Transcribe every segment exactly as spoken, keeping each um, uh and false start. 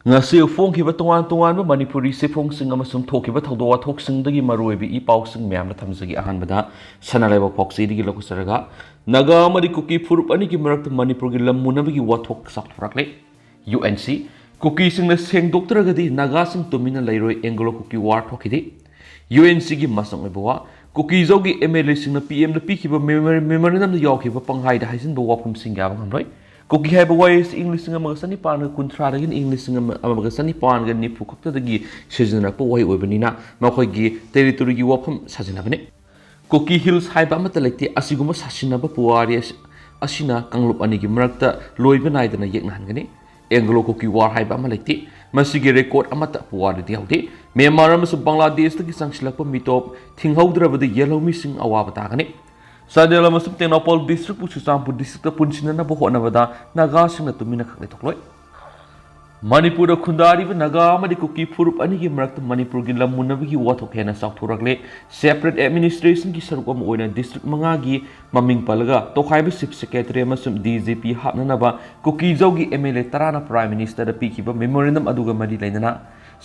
ꯉꯁꯤ ꯐꯣꯡꯈꯤꯕ ꯇꯣꯉꯥꯟ ꯇꯣꯉꯥꯟꯕ ꯃꯅꯤꯄꯨꯔꯤ ꯆꯦꯐꯣꯡꯁꯤꯡ ꯑꯃꯁꯨꯡ ꯊꯣꯛꯈꯤꯕ ꯊꯧꯗꯣꯛ ꯋꯥꯊꯣꯛꯁꯤꯡꯗꯒꯤ ꯃꯔꯨꯑꯣꯏꯕ ꯏ ꯄꯥꯎꯁꯤꯡ ꯃꯌꯥꯝꯅ ꯊꯝꯖꯒꯦ꯫ ꯑꯍꯥꯟꯕꯗ ꯁꯅꯥ ꯂꯩꯕꯥꯛ ꯄꯥꯎꯆꯦꯗꯒꯤ ꯂꯧꯈꯠꯆꯔꯒ, ꯅꯥꯒꯥ ꯑꯃꯗꯤ ꯀꯨꯀꯤ ꯐꯨꯔꯨꯞ ꯑꯅꯤꯒꯤ ꯃꯔꯛꯇ ꯃꯅꯤꯄꯨꯔꯒꯤ ꯂꯝ ꯃꯨꯟꯅꯕꯒꯤ ꯋꯥꯊꯣꯛ ꯆꯥꯎꯊꯣꯔꯛꯂꯦ꯫ ꯌꯨ ꯑꯦꯟ ꯁꯤ, ꯀꯨꯀꯤꯁꯤꯡꯅ ꯁꯦꯡꯗꯣꯛꯇ꯭ꯔꯒꯗꯤ ꯅꯥꯒꯥꯁꯤꯡ ꯇꯨꯃꯤꯟꯅ ꯂꯩꯔꯣꯏ, ꯑꯦꯡꯒ꯭ꯂꯣ ꯀꯨꯀꯤ ꯋꯥꯔ ꯊꯣꯛꯈꯤꯗꯦ꯫ ꯌꯨ ꯑꯦꯟ ꯁꯤꯒꯤ ꯃꯆꯪ ꯑꯣꯏꯕ ꯋꯥ, ꯀꯨꯀꯤꯖꯧꯒꯤ ꯑꯦꯝ ꯑꯦꯜ ꯑꯦꯁꯤꯡꯅ ꯄꯤ ꯑꯦꯝꯗ ꯄꯤꯈꯤꯕ ꯃꯦꯃꯣꯔꯦꯟꯗꯝꯗ ꯌꯥꯎꯈꯤꯕ ꯄꯪꯍꯥꯏꯗ ꯍꯥꯏꯖꯤꯟꯕ ꯋꯥꯐꯝꯁꯤꯡ ꯌꯥꯕ ꯉꯝꯂꯣꯏ꯫ ꯀꯨꯀꯤ ꯍꯥꯏꯕ ꯋꯥꯍꯩ ꯑꯁꯤ ꯏꯪ ꯂꯤꯁꯤꯡ ꯑꯃꯒ ꯆꯅꯤꯄꯥꯟꯒ ꯀꯨꯟꯊ꯭ꯔꯥꯗꯒꯤꯅ ꯏꯪ ꯂꯤꯁꯤꯡ ꯑꯃꯒ ꯆꯅꯤꯄꯥꯟꯒ ꯅꯤꯐꯨ ꯈꯛꯇꯗꯒꯤ ꯁꯤꯖꯤꯟꯅꯔꯛꯄ ꯋꯥꯍꯩ ꯑꯣꯏꯕꯅꯤꯅ ꯃꯈꯣꯏꯒꯤ ꯇꯦꯔꯤꯇꯣꯔꯤꯒꯤ ꯋꯥꯐꯝ ꯁꯥꯖꯤꯟꯅꯕꯅꯤ꯫ ꯀꯨꯀꯤ ꯍꯤꯜꯁ ꯍꯥꯏꯕ ꯑꯃꯠꯇ ꯂꯩꯇꯦ꯫ ꯑꯁꯤꯒꯨꯝꯕ ꯁꯥꯁꯤꯟꯅꯕ ꯄꯨꯋꯥꯔꯤ ꯑꯁꯤ-, ꯑꯁꯤꯅ ꯀꯥꯡꯂꯨꯞ ꯑꯅꯤꯒꯤ ꯃꯔꯛꯇ ꯂꯣꯏꯕ ꯅꯥꯏꯗꯅ ꯌꯦꯛꯅꯍꯟꯒꯅꯤ꯫ ꯑꯦꯡꯒ꯭ꯂꯣ ꯀꯨꯀꯤ ꯋꯥꯔ ꯍꯥꯏꯕ ꯑꯃ ꯂꯩꯇꯦ꯫ ꯃꯁꯤꯒꯤ ꯔꯦꯀꯣꯔꯗ ꯑꯃꯠꯇ ꯄꯨꯋꯥꯔꯤꯗ ꯌꯥꯎꯗꯦ꯫ ꯃ꯭ꯌꯥꯟꯃꯥꯔ ꯑꯃꯁꯨꯡ ꯕꯪꯒ꯭ꯂꯥꯗꯦꯁꯇꯒꯤ ꯆꯪꯁꯤꯜꯂꯛꯄ ꯃꯤꯇꯣꯞ ꯊꯤꯡꯍꯧꯗ꯭ꯔꯕꯗꯤ ꯌꯦꯜꯍꯧꯃꯤꯁꯤꯡ ꯑꯋꯥꯕ ꯇꯥꯒꯅꯤ꯫ ꯆꯥꯟꯗꯦꯜ ꯑꯃꯁꯨꯡ ꯇꯦꯡꯅꯧꯄꯜ ꯗꯤꯁꯇ꯭ꯔꯤꯛꯄꯨ ꯆꯨꯔꯆꯥꯟꯄꯨꯔ ꯗꯤꯁꯇ꯭ꯔꯤꯛꯇ ꯄꯨꯟꯁꯤꯟꯅꯅꯕ ꯍꯣꯠꯅꯕꯗ ꯅꯥꯒꯥꯁꯤꯡꯅ ꯇꯨꯃꯤꯟꯅ ꯈꯛ ꯂꯩꯊꯣꯛꯂꯣꯏ꯫ ꯃꯅꯤꯄꯨꯔꯗ ꯈꯨꯟꯗꯥꯔꯤꯕ ꯅꯥꯒꯥ ꯑꯃꯗꯤ ꯀꯨꯀꯤ ꯐꯨꯔꯨꯞ ꯑꯅꯤꯒꯤ ꯃꯔꯛꯇ ꯃꯅꯤꯄꯨꯔꯒꯤ ꯂꯝ ꯃꯨꯟꯅꯕꯒꯤ ꯋꯥꯊꯣꯛ ꯍꯦꯟꯅ ꯆꯥꯎꯊꯣꯔꯛꯂꯦ꯫ ꯁꯦꯄꯔꯦꯠ ꯑꯦꯗꯃꯤꯅꯤꯁꯇ꯭ꯔꯦꯁꯟꯒꯤ ꯁꯔꯨꯛ ꯑꯃ ꯑꯣꯏꯅ ꯗꯤꯁꯇ꯭ꯔꯤꯛ ꯃꯉꯥꯒꯤ ꯃꯃꯤꯡ ꯄꯜꯂꯒ ꯇꯣꯈꯥꯏꯕ ꯆꯤꯐ ꯁꯦꯀ꯭ꯔꯦꯇꯔꯤ ꯑꯃꯁꯨꯡ ꯗꯤ ꯖꯤ ꯄꯤ ꯍꯥꯞꯅꯅꯕ ꯀꯨꯀꯤꯖꯧꯒꯤ ꯑꯦꯝ ꯑꯦꯜ ꯑꯦ ꯇꯔꯥꯅ ꯄ꯭ꯔꯥꯏꯝ ꯃꯤꯅꯤꯁꯇꯔꯗ ꯄꯤꯈꯤꯕ ꯃꯦꯃꯣꯔꯦꯟꯗꯝ ꯑꯗꯨꯒ ꯃꯔꯤ ꯂꯩꯅꯅ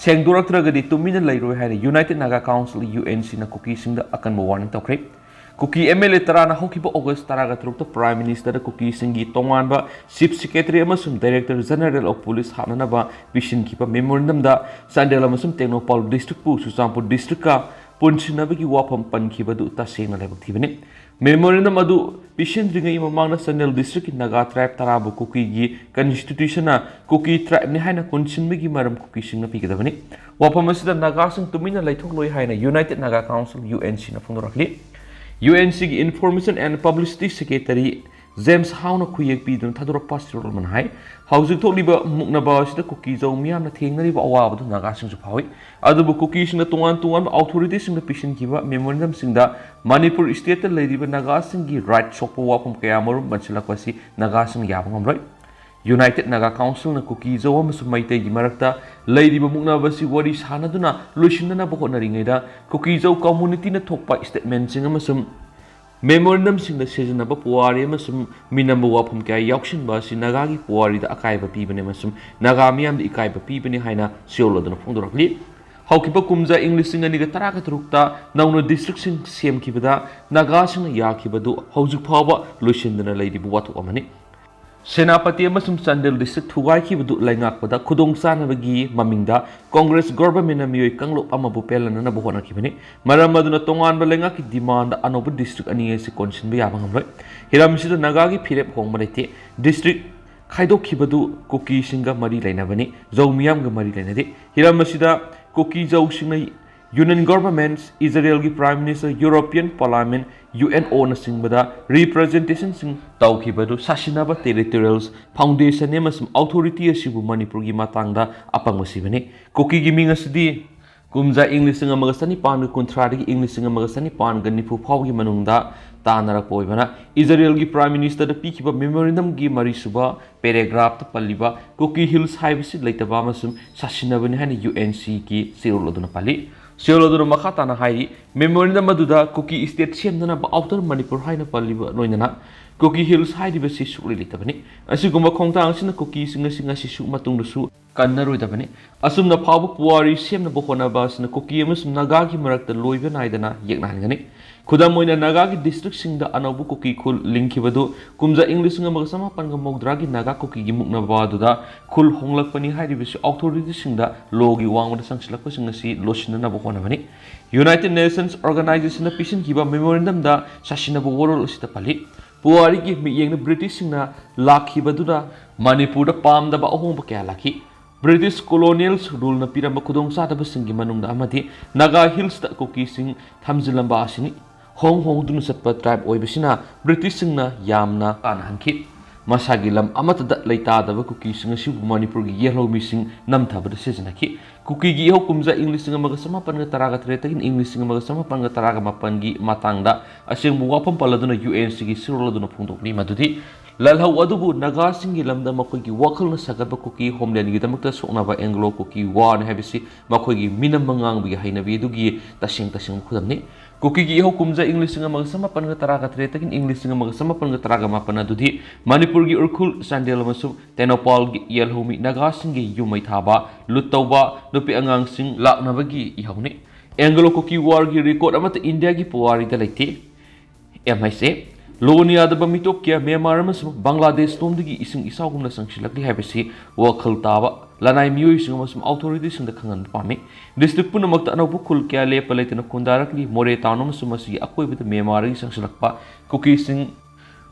ꯁꯦꯡꯗꯣꯔꯛꯇ꯭ꯔꯒꯗꯤ ꯇꯨꯃꯤꯟꯅ ꯂꯩꯔꯣꯏ ꯍꯥꯏꯅ United Naga council, U N ꯁꯤꯅ ꯀꯨꯀꯤꯁꯤꯡꯗ ꯑꯀꯟꯕ ꯋꯥꯔꯅꯤꯡ ꯇꯧꯈ꯭ꯔꯦ꯫ ꯀꯨꯀꯤ ꯑꯦꯝ ꯑꯦꯜ ꯑꯦ ꯇꯔꯥꯅ ꯍꯧꯈꯤꯕ ꯑꯣꯒꯁ ꯇꯔꯥꯒ ꯇꯔꯨꯛꯇ ꯄ꯭ꯔꯥꯏꯝ ꯃꯤꯅꯤꯁꯇꯔꯗ ꯀꯨꯀꯤꯁꯤꯡꯒꯤ ꯇꯣꯉꯥꯟꯕ ꯆꯤꯐ ꯁꯦꯀ꯭ꯔꯦꯇꯔꯤ ꯑꯃꯁꯨꯡ ꯗꯥꯏꯔꯦꯛꯇꯔ ꯖꯦꯅꯔꯦꯜ ꯑꯣꯐ ꯄꯨꯂꯤꯁ ꯍꯥꯞꯅꯅꯕ ꯄꯤꯁꯤꯟꯈꯤꯕ ꯃꯦꯃꯣꯔꯦꯟꯗꯝꯗ ꯆꯥꯟꯗꯦꯜ ꯑꯃꯁꯨꯡ ꯇꯦꯡꯅꯧꯄꯥꯜ ꯗꯤꯁꯇ꯭ꯔꯤꯛꯄꯨ ꯆꯨꯔꯆꯥꯟꯄꯨꯔ ꯗꯤꯁꯇ꯭ꯔꯤꯛꯀ ꯄꯨꯟꯁꯤꯟꯅꯕꯒꯤ ꯋꯥꯐꯝ ꯄꯟꯈꯤꯕꯗꯨ ꯇꯁꯦꯡꯅ ꯂꯥꯏꯕꯛ ꯊꯤꯕꯅꯤ꯫ ꯃꯦꯃꯣꯔꯦꯟꯗꯝ ꯑꯗꯨ ꯄꯤꯁꯤꯟꯗ꯭ꯔꯤꯉꯩ ꯃꯃꯥꯡꯗ ꯆꯥꯟꯗꯦꯜ ꯗꯤꯁꯇ꯭ꯔꯤꯛꯀꯤ ꯅꯥꯒꯥ ꯇ꯭ꯔꯥꯏꯕ ꯇꯔꯥꯕꯨ ꯀꯨꯀꯤꯒꯤ ꯀꯟꯁꯇꯤꯇ꯭ꯌꯨꯁꯟꯅ ꯀꯨꯀꯤ ꯇ꯭ꯔꯥꯏꯕꯅꯤ ꯍꯥꯏꯅ ꯀꯣꯟꯁꯤꯟꯕꯒꯤ ꯃꯔꯝ ꯀꯨꯀꯤꯁꯤꯡꯅ ꯄꯤꯒꯗꯕꯅꯤ꯫ ꯋꯥꯐꯝ ꯑꯁꯤꯗ ꯅꯥꯒꯥꯁꯤꯡ ꯇꯨꯃꯤꯟꯅ ꯂꯩꯊꯣꯛꯂꯣꯏ ꯍꯥꯏꯅ United Naga council, U N ꯁꯤꯅ ꯐꯣꯡꯗꯣꯔꯛꯂꯤ꯫ ꯌꯨ ꯑꯦꯟ ꯁꯤꯒꯤ information and publicity secretary James ꯍꯥꯎꯅ ꯈꯨꯌꯦꯛ ꯄꯤꯗꯨꯅ ꯊꯥꯗꯣꯔꯛꯄ ꯆꯦꯔꯣꯜ ꯑꯃꯅ ꯍꯥꯏ, ꯍꯧꯖꯤꯛ ꯊꯣꯛꯂꯤꯕ ꯃꯨꯛꯅꯕ ꯑꯁꯤꯗ ꯀꯨꯀꯤꯖꯧ ꯃꯤꯌꯥꯝꯅ ꯊꯦꯡꯅꯔꯤꯕ ꯑꯋꯥꯕꯗꯨ ꯅꯥꯒꯥꯁꯤꯡꯁꯨ ꯐꯥꯎꯏ꯫ ꯑꯗꯨꯕꯨ ꯀꯨꯀꯤꯁꯤꯡꯅ ꯇꯣꯉꯥꯟ ꯇꯣꯉꯥꯟꯕ ꯑꯣꯊꯣꯔꯤꯇꯤꯁꯤꯡꯗ ꯄꯤꯁꯤꯟꯈꯤꯕ ꯃꯦꯃꯣꯔꯦꯟꯗꯝꯁꯤꯡꯗ ꯃꯅꯤꯄꯨꯔ ꯁ꯭ꯇꯦꯠꯇ ꯂꯩꯔꯤꯕ ꯅꯥꯒꯥꯁꯤꯡꯒꯤ ꯔꯥꯏꯠ ꯁꯣꯛꯄ ꯋꯥꯐꯝ ꯀꯌꯥ ꯃꯔꯨꯝ ꯄꯟꯁꯤꯜꯂꯛꯄ ꯑꯁꯤ ꯅꯥꯒꯥꯁꯤꯡꯅ ꯌꯥꯕ ꯉꯝꯂꯣꯏ꯫ ꯌꯨꯅꯥꯏꯇꯦꯗ ꯅꯥꯒꯥ ꯀꯥꯎꯟꯁꯤꯜꯅ ꯀꯨꯀꯤꯖꯧ ꯑꯃꯁꯨꯡ ꯃꯩꯇꯩꯒꯤ ꯃꯔꯛꯇ ꯂꯩꯔꯤꯕ ꯃꯨꯛꯅꯕ ꯑꯁꯤ ꯋꯥꯔꯤ ꯁꯥꯅꯗꯨꯅ ꯂꯣꯏꯁꯤꯟꯅꯅꯕ ꯍꯣꯠꯅꯔꯤꯉꯩꯗ ꯀꯨꯀꯤꯖꯧ ꯀꯝꯃꯨꯅꯤꯇꯤꯅ ꯊꯣꯛꯄ ꯁ꯭ꯇꯦꯠꯃꯦꯟꯁꯤꯡ ꯑꯃꯁꯨꯡ ꯃꯦꯃꯣꯔꯦꯟꯗꯝꯁꯤꯡꯗ ꯁꯤꯖꯤꯟꯅꯕ ꯄꯨꯋꯥꯔꯤ ꯑꯃꯁꯨꯡ ꯃꯤꯅꯝꯕ ꯋꯥꯐꯝ ꯀꯌꯥ ꯌꯥꯎꯁꯤꯟꯕ ꯑꯁꯤ ꯅꯥꯒꯥꯒꯤ ꯄꯨꯋꯥꯔꯤꯗ ꯑꯀꯥꯏꯕ ꯄꯤꯕꯅꯤ ꯑꯃꯁꯨꯡ ꯅꯥꯒꯥ ꯃꯤꯌꯥꯝꯗ ꯏꯀꯥꯏꯕ ꯄꯤꯕꯅꯤ ꯍꯥꯏꯅ ꯁꯤꯑꯣꯜ ꯑꯗꯨꯅ ꯐꯣꯡꯗꯣꯔꯛꯂꯤ꯫ ꯍꯧꯈꯤꯕ ꯀꯨꯝꯖꯥ ꯏꯪ ꯂꯤꯁꯤꯡ ꯑꯅꯤꯒ ꯇꯔꯥꯒ ꯇꯔꯨꯛꯇ ꯅꯧꯅ ꯗꯤꯁꯇ꯭ꯔꯤꯛꯁꯤꯡ ꯁꯦꯝꯈꯤꯕꯗ ꯅꯥꯒꯥꯁꯤꯡꯅ ꯌꯥꯈꯤꯕꯗꯨ ꯍꯧꯖꯤꯛ ꯐꯥꯎꯕ ꯂꯣꯏꯁꯤꯟꯗꯅ ꯂꯩꯔꯤꯕ ꯋꯥꯊꯣꯛ ꯑꯃꯅꯤ꯫ ꯁꯦꯅꯥꯄꯇꯤ ꯑꯃꯁꯨꯡ ꯆꯥꯟꯗꯦꯜ ꯗꯤꯁꯇ꯭ꯔꯤꯛ ꯊꯨꯒꯥꯏꯈꯤꯕꯗꯨ ꯂꯩꯉꯥꯛꯄꯗ ꯈꯨꯗꯣꯡꯆꯥꯅꯕꯒꯤ ꯃꯃꯤꯡꯗ ꯀꯣꯡꯒ꯭ꯔꯦꯁ ꯒꯣꯚꯔꯟꯃꯦꯟꯠꯅ ꯃꯤꯑꯣꯏ ꯀꯥꯡꯂꯨꯞ ꯑꯃꯕꯨ ꯄꯦꯜꯍꯟꯅꯅꯕ ꯍꯣꯠꯅꯈꯤꯕꯅꯤ꯫ ꯃꯔꯝ ꯑꯗꯨꯅ ꯇꯣꯉꯥꯟꯕ ꯂꯩꯉꯥꯛꯀꯤ ꯗꯤꯃꯥꯟꯗ ꯑꯅꯧꯕ ꯗꯤꯁꯇ꯭ꯔꯤꯛ ꯑꯅꯤ ꯑꯁꯤ ꯀꯣꯟꯁꯤꯟꯕ ꯌꯥꯕ ꯉꯝꯂꯣꯏ꯫ ꯍꯤꯔꯝ ꯑꯁꯤꯗ ꯅꯥꯒꯥꯒꯤ ꯐꯤꯔꯦꯞ ꯍꯣꯡꯕ ꯂꯩꯇꯦ꯫ ꯗꯤꯁꯇ꯭ꯔꯤꯛ ꯈꯥꯏꯗꯣꯛꯈꯤꯕꯗꯨ ꯀꯨꯀꯤꯁꯤꯡꯒ ꯃꯔꯤ ꯂꯩꯅꯕꯅꯤ, ꯖꯧ ꯃꯤꯌꯥꯝꯒ ꯃꯔꯤ ꯂꯩꯅꯗꯦ꯫ ꯍꯤꯔꯝ ꯑꯁꯤꯗ ꯀꯨꯀꯤ ꯖꯧꯁꯤꯡꯅ ꯌꯨꯅꯤꯌꯟ ꯒꯣꯚꯔꯟꯃꯦꯟꯠ, ꯏꯖꯔꯦꯜꯒꯤ prime minister, European parliament, U N ꯑꯣꯅꯆꯤꯡꯕꯗ ꯔꯤꯄ꯭ꯔꯖꯦꯟꯇꯦꯁꯟꯁꯤꯡ ꯇꯧꯈꯤꯕ ꯑꯗꯨ ꯁꯥꯁꯤꯟꯅꯕ ꯇꯦꯔꯤꯇꯣꯔꯤꯌꯦꯜ ꯐꯥꯎꯟꯗꯦꯁꯟ ꯑꯃꯁꯨꯡ ꯑꯣꯊꯣꯔꯤꯇꯤ ꯑꯁꯤꯕꯨ ꯃꯅꯤꯄꯨꯔꯒꯤ ꯃꯇꯥꯡꯗ ꯑꯄꯪꯕ ꯁꯤꯕꯅꯤ꯫ ꯀꯨꯀꯤꯒꯤ ꯃꯤꯡ ꯑꯁꯤꯗꯤ ꯀꯨꯝꯖꯥ ꯏꯪ ꯂꯤꯁꯤꯡ ꯑꯃꯒ ꯆꯅꯤꯄꯥꯟꯒ ꯀꯨꯟꯊ꯭ꯔꯥꯗꯒꯤ ꯏꯪ ꯂꯤꯁꯤꯡ ꯑꯃꯒ ꯆꯅꯤꯄꯥꯟꯒ ꯅꯤꯐꯨ ꯐꯥꯎꯕꯒꯤ ꯃꯅꯨꯡꯗ ꯇꯥꯟꯅꯔꯛꯄ ꯑꯣꯏꯕꯅ, ꯏꯖꯔꯦꯜꯒꯤ ꯄ꯭ꯔꯥꯏꯝ ꯃꯤꯅꯤꯁꯇꯔꯗ ꯄꯤꯈꯤꯕ ꯃꯦꯃꯣꯔꯦꯟꯗꯝꯒꯤ ꯃꯔꯤꯁꯨꯕ ꯄꯦꯔꯥꯒ꯭ꯔꯥꯐꯇ ꯄꯜꯂꯤꯕ ꯀꯨꯀꯤ ꯍꯤꯜꯁ ꯍꯥꯏꯕꯁꯤ ꯂꯩꯇꯕ ꯑꯃꯁꯨꯡ ꯁꯥꯁꯤꯟꯅꯕꯅꯤ ꯍꯥꯏꯅ ꯌꯨ ꯑꯦꯟ ꯁꯤꯒꯤ ꯆꯦꯔꯣꯜ ꯑꯗꯨꯅ ꯄꯜꯂꯤ꯫ ꯆꯦꯔꯣꯜ ꯑꯗꯨꯅ ꯃꯈꯥ ꯇꯥꯅ ꯍꯥꯏꯔꯤ, ꯃꯦꯃꯣꯔꯦꯟꯗꯝ ꯑꯗꯨꯗ ꯀꯨꯀꯤ ꯁ꯭ꯇꯦꯠ ꯁꯦꯝꯅꯅꯕ ꯑꯥꯎꯇꯔ ꯃꯅꯤꯄꯨꯔ ꯍꯥꯏꯅ ꯄꯜꯂꯤꯕ ꯂꯣꯏꯅꯅ ꯀꯨꯀꯤ ꯍꯤꯜꯁ ꯍꯥꯏꯔꯤꯕꯁꯤ ꯁꯨꯛꯂꯩ ꯂꯩꯇꯕꯅꯤ꯫ ꯑꯁꯤꯒꯨꯝꯕ ꯈꯣꯡꯊꯥꯡ ꯑꯁꯤꯅ ꯀꯨꯀꯤꯁꯤꯡ ꯑꯁꯤ ꯉꯁꯤꯁꯨ ꯃꯇꯨꯡꯗꯁꯨ ꯀꯟꯅꯔꯣꯏꯗꯕꯅꯤ꯫ ꯑꯁꯨꯝꯅ ꯐꯥꯎꯕ ꯄꯨꯋꯥꯔꯤ ꯁꯦꯝꯅꯕ ꯍꯣꯠꯅꯕ ꯑꯁꯤꯅ ꯀꯨꯀꯤ ꯑꯃꯁꯨꯡ ꯅꯥꯒꯥꯒꯤ ꯃꯔꯛꯇ ꯂꯣꯏꯕ ꯅꯥꯏꯗꯅ ꯌꯦꯛꯅꯍꯟꯒꯅꯤ꯫ ꯈꯨꯗꯝ ꯑꯣꯏꯅ, ꯅꯥꯒꯥꯒꯤ ꯗꯤꯁꯇ꯭ꯔꯤꯛꯁꯤꯡꯗ ꯑꯅꯧꯕ ꯀꯨꯀꯤ ꯈꯨꯜ ꯂꯤꯡꯈꯤꯕꯗꯨ ꯀꯨꯝꯖꯥ ꯏꯪ ꯂꯤꯁꯤꯡ ꯑꯃꯒ ꯆꯃꯥꯄꯟꯒ ꯃꯧꯗ꯭ꯔꯥꯒꯤ ꯅꯥꯒꯥ ꯀꯨꯀꯤꯒꯤ ꯃꯨꯛꯅꯕ ꯑꯗꯨꯗ ꯈꯨꯜ ꯍꯣꯡꯂꯛꯄꯅꯤ ꯍꯥꯏꯔꯤꯕꯁꯤ ꯑꯣꯊꯣꯔꯤꯇꯤꯁꯤꯡꯗ ꯂꯣꯒꯤ ꯋꯥꯡꯃꯗ ꯆꯪꯁꯤꯜꯂꯛꯄꯁꯤꯡ ꯑꯁꯤ ꯂꯣꯠꯁꯤꯟꯅꯅꯕ ꯍꯣꯠꯅꯕꯅꯤ꯫ ꯌꯨꯅꯥꯏꯇꯦꯗ ꯅꯦꯁꯟꯁ ꯑꯣꯔꯒꯅꯥꯏꯖꯦꯁꯟꯅ ꯄꯤꯁꯤꯟꯈꯤꯕ ꯃꯦꯃꯣꯔꯦꯟꯗꯝꯗ ꯁꯥꯁꯤꯟꯅꯕ ꯋꯥꯔꯣꯜ ꯑꯁꯤꯗ ꯄꯜꯂꯤ꯫ ꯄꯨꯋꯥꯔꯤꯒꯤ ꯃꯤꯠꯌꯦꯡꯗ ꯕ꯭ꯔꯤꯇꯤꯁꯁꯤꯡꯅ ꯂꯥꯛꯈꯤꯕꯗꯨꯅ ꯃꯅꯤꯄꯨꯔꯗ ꯄꯥꯝꯗꯕ ꯑꯍꯣꯡꯕ ꯀꯌꯥ ꯂꯥꯛꯈꯤ꯫ ꯕ꯭ꯔꯤꯇꯤꯁ ꯀꯣꯂꯣꯅꯤꯌꯦꯜ ꯔꯨꯜꯅ ꯄꯤꯔꯝꯕ ꯈꯨꯗꯣꯡꯆꯥꯗꯕꯁꯤꯡꯒꯤ ꯃꯅꯨꯡꯗ ꯑꯃꯗꯤ ꯅꯥꯒꯥ ꯍꯤꯜꯁꯇ ꯀꯨꯀꯤꯁꯤꯡ ꯊꯝꯖꯤꯜꯂꯝꯕ ꯑꯁꯤꯅꯤ꯫ ꯍꯣꯡ ꯍꯣꯡꯗꯨꯅ ꯆꯠꯄ ꯇ꯭ꯔꯥꯏꯕ ꯑꯣꯏꯕꯁꯤꯅ ꯕ꯭ꯔꯤꯇꯤꯁꯁꯤꯡꯅ ꯌꯥꯝꯅ ꯀꯥꯟꯅꯍꯟꯈꯤ꯫ ꯃꯁꯥꯒꯤ ꯂꯝ ꯑꯃꯠꯇꯗ ꯂꯩꯇꯥꯗꯕ ꯀꯨꯀꯤꯁꯤꯡ ꯑꯁꯤꯕꯨ ꯃꯅꯤꯄꯨꯔꯒꯤ ꯌꯦꯜꯍꯧꯃꯤꯁꯤꯡ ꯅꯝꯊꯕꯗ ꯁꯤꯖꯤꯟꯅꯈꯤ꯫ ꯀꯨꯀꯤꯒꯤ ꯏꯍꯧ ꯀꯨꯝꯖꯥ ꯏꯪ ꯂꯤꯁꯤꯡ ꯑꯃꯒ ꯆꯃꯥꯄꯟꯒ ꯇꯔꯥꯒ ꯇꯔꯦꯠꯇꯒꯤꯅ ꯏꯪ ꯂꯤꯁꯤꯡ ꯑꯃꯒ ꯆꯃꯥꯄꯟꯒ ꯇꯔꯥꯒ ꯃꯥꯄꯟꯒꯤ ꯃꯇꯥꯡꯗ ꯑꯁꯦꯡꯕ ꯋꯥꯐꯝ ꯄꯜꯂꯗꯨꯅ ꯌꯨ ꯑꯦꯟ ꯁꯤꯒꯤ ꯁꯤꯔꯣꯜ ꯑꯗꯨꯅ ꯐꯣꯡꯗꯣꯛꯂꯤ, ꯃꯗꯨꯗꯤ ꯂꯥꯜꯍꯧ ꯑꯗꯨꯕꯨ ꯅꯥꯒꯥꯁꯤꯡꯒꯤ ꯂꯝꯗ ꯃꯈꯣꯏꯒꯤ ꯋꯥꯈꯜꯅ ꯁꯥꯒꯠꯄ ꯀꯨꯀꯤ ꯍꯣꯝꯂꯦꯟꯒꯤꯗꯃꯛꯇ ꯁꯣꯛꯅꯕ ꯑꯦꯡꯒ꯭ꯂꯣ ꯀꯨꯀꯤ ꯋꯥꯔꯅꯤ ꯍꯥꯏꯕꯁꯤ ꯃꯈꯣꯏꯒꯤ ꯃꯤꯅꯝ ꯃꯉꯥꯡꯕꯒꯤ ꯍꯩꯅꯕꯤ ꯑꯗꯨꯒꯤ ꯇꯁꯦꯡ ꯇꯁꯦꯡꯕ ꯈꯨꯗꯝꯅꯤ꯫ ꯀꯨꯀꯤꯒꯤ ꯏꯍꯧ ꯀꯨꯝꯖꯥ ꯏꯪ ꯂꯤꯁꯤꯡ ꯑꯃꯒ ꯆꯃꯥꯄꯟꯒ ꯇꯔꯥꯒ ꯇꯔꯦꯠꯇꯒꯤ ꯏꯪ ꯂꯤꯁꯤꯡ ꯑꯃꯒ ꯆꯃꯥꯄꯟꯒ ꯇꯔꯥꯒ ꯃꯥꯄꯟ ꯑꯗꯨꯗꯤ ꯃꯅꯤꯄꯨꯔꯒꯤ ꯎꯔꯈꯨꯜ, ꯆꯥꯟꯗꯦꯜ ꯑꯃꯁꯨꯡ ꯇꯦꯡꯅꯧꯄꯥꯜꯒꯤ ꯌꯦꯜꯍꯧꯃꯤ ꯅꯥꯒꯥꯁꯤꯡꯒꯤ ꯌꯨꯝ ꯃꯩ ꯊꯥꯕ, ꯂꯨꯠ ꯇꯧꯕ, ꯅꯨꯄꯤ ꯑꯉꯥꯡꯁꯤꯡ ꯂꯥꯛꯅꯕꯒꯤ ꯏꯍꯧꯅꯤ꯫ ꯑꯦꯡꯒ꯭ꯂꯣ ꯀꯨꯀꯤ ꯋꯥꯔꯒꯤ ꯔꯦꯀꯣꯔꯗ ꯑꯃꯠꯇ ꯏꯟꯗꯤꯌꯥꯒꯤ ꯄꯨꯋꯥꯔꯤꯗ ꯂꯩꯇꯦ꯫ ꯑꯦꯝ ꯑꯥꯏ ꯁꯤ, ꯂꯣꯟ ꯌꯥꯗꯕ ꯃꯤꯇꯣꯞ ꯀꯌꯥ ꯃ꯭ꯌꯥꯟꯃꯥꯔ ꯑꯃꯁꯨꯡ ꯕꯪꯒ꯭ꯂꯥꯗꯦꯁ ꯂꯣꯝꯗꯒꯤ ꯏꯁꯤꯡ ꯏꯆꯥꯎꯒꯨꯝꯅ ꯆꯪꯁꯤꯜꯂꯛꯂꯤ ꯍꯥꯏꯕꯁꯤ ꯋꯥꯈꯜ ꯇꯥꯕ ꯂꯅꯥꯏ ꯃꯤꯑꯣꯏꯁꯤꯡ ꯑꯃꯁꯨꯡ ꯑꯣꯊꯣꯔꯤꯇꯤꯁꯤꯡꯗ ꯈꯪꯍꯟꯕ ꯄꯥꯝꯃꯤ꯫ ꯗꯤꯁꯇ꯭ꯔꯤꯛ ꯄꯨꯝꯅꯃꯛꯇ ꯑꯅꯧꯕ ꯈꯨꯜ ꯀꯌꯥ ꯂꯦꯞꯄ ꯂꯩꯇꯅ ꯈꯨꯟꯗꯥꯔꯛꯂꯤ꯫ ꯃꯣꯔꯦ ꯇꯥꯎꯟ ꯑꯃꯁꯨꯡ ꯃꯁꯤꯒꯤ ꯑꯀꯣꯏꯕꯗ ꯃ꯭ꯌꯥꯟꯃꯥꯔꯗꯒꯤ ꯆꯪꯁꯤꯜꯂꯛꯄ ꯀꯨꯀꯤꯁꯤꯡ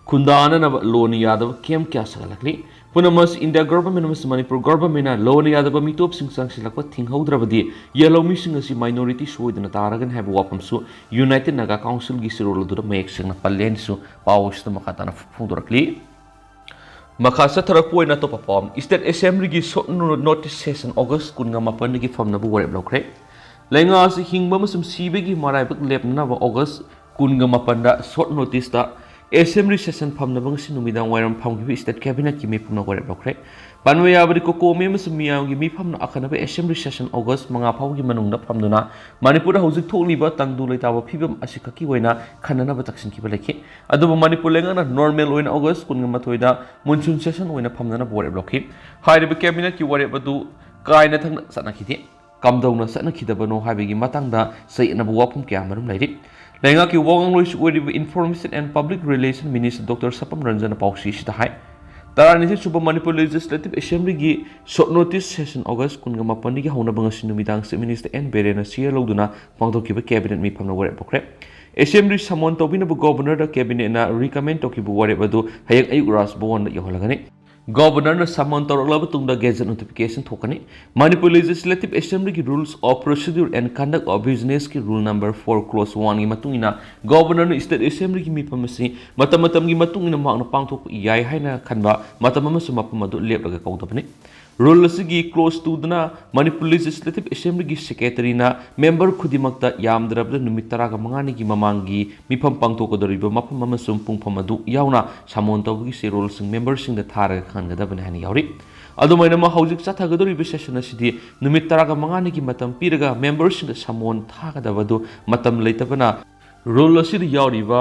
ꯈꯨꯟꯗꯥꯅꯅꯕ ꯂꯣꯟ ꯌꯥꯗꯕ ꯀꯦꯝꯞ ꯀꯌꯥ ꯁꯥꯒꯠꯂꯛꯂꯤ꯫ ꯄꯨꯝꯅꯃꯛ ꯑꯁꯤ ꯏꯟꯗꯤꯌꯥ ꯒꯚꯔꯟꯃꯦꯟꯠ ꯑꯃꯁꯨꯡ ꯃꯅꯤꯄꯨꯔ ꯒꯚꯔꯟꯃꯦꯟꯠꯅ ꯂꯣꯟ ꯌꯥꯗꯕ ꯃꯤꯇꯣꯞꯁꯤꯡ ꯆꯪꯁꯤꯜꯂꯛꯄ ꯊꯤꯡꯍꯧꯗ꯭ꯔꯕꯗꯤ ꯌꯦꯜꯍꯧꯃꯤꯁꯤꯡ ꯑꯁꯤ ꯃꯥꯏꯅꯣꯔꯤꯇꯤ ꯁꯣꯏꯗꯅ ꯇꯥꯔꯒꯅꯤ ꯍꯥꯏꯕ ꯋꯥꯐꯝꯁꯨ ꯌꯨꯅꯥꯏꯇꯦꯗ ꯅꯥꯒꯥ ꯀꯥꯎꯟꯁꯤꯜꯒꯤ ꯆꯦꯔꯣꯜ ꯑꯗꯨꯗ ꯃꯌꯦꯛ ꯁꯦꯡꯅ ꯄꯜꯂꯦ ꯍꯥꯏꯅꯁꯨ ꯄꯥꯎ ꯑꯁꯤꯗ ꯃꯈꯥ ꯇꯥꯅ ꯐꯣꯡꯗꯣꯔꯛꯂꯤ꯫ ꯃꯈꯥ ꯆꯠꯊꯔꯛꯄ ꯑꯣꯏꯅ ꯑꯇꯣꯞꯄ ꯄꯥꯎ ꯑꯃ, ꯏꯁꯇꯦꯠ ꯑꯦꯁꯦꯝꯕ꯭ꯂꯤꯒꯤ ꯁꯣꯔꯠ ꯅꯣ-, ꯅꯣꯇꯤꯁ ꯁꯦꯁꯟ ꯑꯣꯒꯁ ꯀꯨꯟꯒ ꯃꯥꯄꯟꯗꯒꯤ ꯐꯝꯅꯕ ꯋꯥꯔꯦꯞ ꯂꯧꯈ꯭ꯔꯦ꯫ ꯂꯩꯉꯥꯛ ꯑꯁꯤ ꯍꯤꯡꯕ ꯑꯃꯁꯨꯡ ꯁꯤꯕꯒꯤ ꯃꯔꯥꯏꯕꯛ ꯂꯦꯞꯅꯅꯕ ꯑꯣꯒꯁ ꯀꯨꯟꯒ ꯃꯥꯄꯟꯗ ꯁꯣꯔꯠ ꯅꯣꯇꯤꯁꯇ ꯑꯦꯁꯦꯝꯕ꯭ꯂꯤ ꯁꯦꯁꯟ ꯐꯝꯅꯕ ꯉꯁꯤ ꯅꯨꯃꯤꯗꯥꯡ ꯋꯥꯏꯔꯝ ꯐꯝꯈꯤꯕ ꯏꯁꯇꯦꯠ ꯀꯦꯕꯤꯅꯦꯠꯀꯤ ꯃꯤꯐꯝꯅ ꯋꯥꯔꯦꯞ ꯂꯧꯈ꯭ꯔꯦ꯫ ꯄꯟꯕ ꯌꯥꯕꯗꯤ, ꯀꯣꯀꯣꯃꯤ ꯑꯃꯁꯨꯡ ꯃꯤꯌꯥꯝꯒꯤ ꯃꯤꯐꯝꯅ ꯑꯈꯟꯅꯕ ꯑꯦꯁꯦꯝꯕ꯭ꯂꯤ ꯁꯦꯁꯟ ꯑꯣꯒꯁ ꯃꯉꯥ ꯐꯥꯎꯒꯤ ꯃꯅꯨꯡꯗ ꯐꯝꯗꯨꯅ ꯃꯅꯤꯄꯨꯔꯗ ꯍꯧꯖꯤꯛ ꯊꯣꯛꯂꯤꯕ ꯇꯪꯗꯨ ꯂꯩꯇꯥꯕ ꯐꯤꯕꯝ ꯑꯁꯤ ꯈꯛꯀꯤ ꯑꯣꯏꯅ ꯈꯟꯅꯅꯕ ꯇꯛꯁꯤꯟꯈꯤꯕ ꯂꯩꯈꯤ꯫ ꯑꯗꯨꯕꯨ ꯃꯅꯤꯄꯨꯔ ꯂꯩꯉꯥꯛꯅ ꯅꯣꯔꯃꯦꯜ ꯑꯣꯏꯅ ꯑꯣꯒꯁ ꯀꯨꯟꯒ ꯃꯥꯊꯣꯏꯗ ꯃꯨꯟꯁꯨꯟ ꯁꯦꯁꯟ ꯑꯣꯏꯅ ꯐꯝꯅꯅꯕ ꯋꯥꯔꯦꯞ ꯂꯧꯈꯤ꯫ ꯍꯥꯏꯔꯤꯕ ꯀꯦꯕꯤꯅꯦꯠꯀꯤ ꯋꯥꯔꯦꯞ ꯑꯗꯨ ꯀꯥꯏꯅ ꯊꯪꯅ ꯆꯠꯅꯈꯤꯗꯦ꯫ ꯀꯝꯗꯧꯅ ꯆꯠꯅꯈꯤꯗꯕꯅꯣ ꯍꯥꯏꯕꯒꯤ ꯃꯇꯥꯡꯗ ꯆꯌꯦꯠꯅꯕ ꯋꯥꯐꯝ ꯀꯌꯥ ꯃꯔꯨꯝ ꯂꯩꯔꯤ꯫ ꯂꯩꯉꯥꯛꯀꯤ ꯋꯥ ꯉꯥꯡꯂꯣꯏꯁꯨ ꯑꯣꯏꯔꯤꯕ Information and Public Relation Minister doctor Sapam ꯔꯟꯖꯟꯅ ꯄꯥꯎꯆꯦ ꯑꯁꯤꯗ ꯍꯥꯏ, ꯇꯔꯥꯅꯤꯊꯣꯏ ꯁꯨꯕ ꯃꯅꯤꯄꯨꯔ ꯂꯦꯖꯤꯁꯂꯦꯇꯤꯚ ꯑꯦꯁꯦꯝꯕ꯭ꯂꯤꯒꯤ ꯁꯣꯔꯠ ꯅꯣꯇꯤꯁ ꯁꯦꯁꯟ ꯑꯣꯒꯁ ꯀꯨꯟꯒ ꯃꯥꯄꯟꯗꯒꯤ ꯍꯧꯅꯕ ꯉꯁꯤ ꯅꯨꯃꯤꯗꯥꯡ ꯆꯤꯐ ꯃꯤꯅꯤꯁꯇꯔ ꯑꯦꯟ ꯕꯤꯔꯦꯟꯅ ꯆꯤꯌꯔ ꯂꯧꯗꯨꯅ ꯄꯥꯡꯊꯣꯛꯈꯤꯕ ꯀꯦꯕꯤꯅꯦꯠ ꯃꯤꯐꯝꯅ ꯋꯥꯔꯦꯞ ꯂꯧꯈ꯭ꯔꯦ꯫ ꯑꯦꯁꯦꯝꯕ꯭ꯂꯤ ꯁꯃꯣꯟ ꯇꯧꯕꯤꯅꯕ ꯒꯣꯕꯔꯅꯔꯗ ꯀꯦꯕꯤꯅꯦꯠꯅ ꯔꯤꯀꯃꯦꯟ ꯇꯧꯈꯤꯕ ꯋꯥꯔꯦꯞ ꯑꯗꯨ ꯍꯌꯦꯡ ꯑꯌꯨꯛ ꯔꯥꯖ ꯚꯋꯟꯗ ꯌꯧꯍꯜꯂꯒꯅꯤ꯫ ꯒꯣꯕꯔꯅꯔꯅ ꯁꯃꯣꯟ ꯇꯧꯔꯛꯂꯕ ꯇꯨꯡꯗ ꯒꯦꯖꯦꯠ ꯅꯣꯇꯤꯐꯤꯀꯦꯁꯟ ꯊꯣꯛꯀꯅꯤ꯫ ꯃꯅꯤꯄꯨꯔ ꯂꯦꯖꯤꯁꯂꯦꯇꯤꯚ ꯑꯦꯁꯦꯝꯕ꯭ꯂꯤꯒꯤ Rules of Procedure and Conduct of Businessꯀꯤ ꯔꯨꯜ ꯅꯝꯕꯔ ꯐꯣꯔ ꯀ꯭ꯂꯣꯖ ꯋꯥꯟꯒꯤ ꯃꯇꯨꯡ ꯏꯟꯅ ꯒꯣꯕꯔꯅꯔꯅ ꯏꯁꯇꯦꯠ ꯑꯦꯁꯦꯝꯕ꯭ꯂꯤꯒꯤ ꯃꯤꯐꯝ ꯑꯁꯤ ꯃꯇꯝ ꯃꯇꯝꯒꯤ ꯃꯇꯨꯡ ꯏꯟꯅ ꯃꯍꯥꯛꯅ ꯄꯥꯡꯊꯣꯛꯄ ꯌꯥꯏ ꯍꯥꯏꯅ ꯈꯟꯕ ꯃꯇꯝ ꯑꯃꯁꯨꯡ ꯃꯐꯝ ꯑꯗꯨ ꯂꯦꯞꯂꯒ ꯀꯧꯗꯕꯅꯤ꯫ Rule ꯑꯁꯤꯒꯤ clause two ꯗꯅ Manipur Legislative Assembly ꯒꯤ Secretary ꯅ member ꯈꯨꯗꯤꯡꯃꯛꯇ ꯌꯥꯝꯗ꯭ꯔꯕꯗ ꯅꯨꯃꯤꯠ ꯇꯔꯥꯒ ꯃꯉꯥꯅꯤꯒꯤ ꯃꯃꯥꯡꯒꯤ ꯃꯤꯐꯝ ꯄꯥꯡꯊꯣꯛꯀꯗꯧꯔꯤꯕ ꯃꯐꯝ ꯑꯃꯁꯨꯡ ꯄꯨꯡꯐꯝ ꯑꯗꯨ ꯌꯥꯎꯅ summon ꯇꯧꯕꯒꯤ ꯆꯦꯔꯣꯜꯁꯤꯡ member ꯁꯤꯡꯗ ꯊꯥꯔꯒ ꯈꯪꯍꯟꯒꯗꯕꯅꯤ ꯍꯥꯏꯅ ꯌꯥꯎꯔꯤ꯫ ꯑꯗꯨꯃꯥꯏꯅꯃꯛ ꯍꯧꯖꯤꯛ ꯆꯠꯊꯒꯗꯧꯔꯤꯕ session ꯑꯁꯤꯗꯤ ꯅꯨꯃꯤꯠ ꯇꯔꯥꯒ ꯃꯉꯥꯅꯤꯒꯤ ꯃꯇꯝ ꯄꯤꯔꯒ member ꯁꯤꯡꯗ summon ꯊꯥꯒꯗꯕ ꯑꯗꯨ ꯃꯇꯝ ꯂꯩꯇꯕꯅ rule ꯑꯁꯤꯗ ꯌꯥꯎꯔꯤꯕ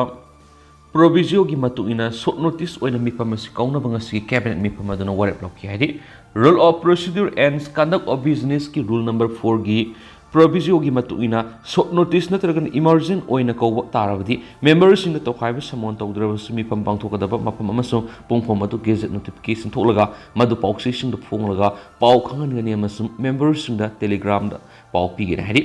proviso ꯒꯤ ꯃꯇꯨꯡ ꯏꯟꯅ short notice ꯑꯣꯏꯅ ꯃꯤꯐꯝ ꯑꯁꯤ ꯀꯧꯅꯕ ꯉꯁꯤꯒꯤ cabinet ꯃꯤꯐꯝ ꯑꯗꯨꯅ ꯋꯥꯔꯦꯞ ꯂꯧꯈꯤ ꯍꯥꯏꯔꯤ꯫ Rule of Procedure and Conduct of Business ꯀꯤ rule number four ꯒꯤ proviso ꯒꯤ ꯃꯇꯨꯡ ꯏꯟꯅ short notice ꯅꯠꯇ꯭ꯔꯒꯅ emergent ꯑꯣꯏꯅ ꯀꯧꯕ ꯇꯥꯔꯕꯗꯤ member ꯁꯤꯡꯅ ꯇꯣꯈꯥꯏꯕ summon ꯇꯧꯗ꯭ꯔꯕꯁꯨ ꯃꯤꯐꯝ ꯄꯥꯡꯊꯣꯛꯀꯗꯕ ꯃꯐꯝ ꯑꯃꯁꯨꯡ ꯄꯨꯡꯐꯝ ꯑꯗꯨ gazette notification ꯊꯣꯛꯂꯒ ꯃꯗꯨ ꯄꯥꯎꯆꯦꯁꯤꯡꯗ ꯐꯣꯡꯂꯒ ꯄꯥꯎ ꯈꯪꯍꯟꯒꯅꯤ ꯑꯃꯁꯨꯡ member ꯁꯤꯡꯗ Telegram ꯗ ꯄꯥꯎ ꯄꯤꯒꯅꯤ ꯍꯥꯏꯔꯤ꯫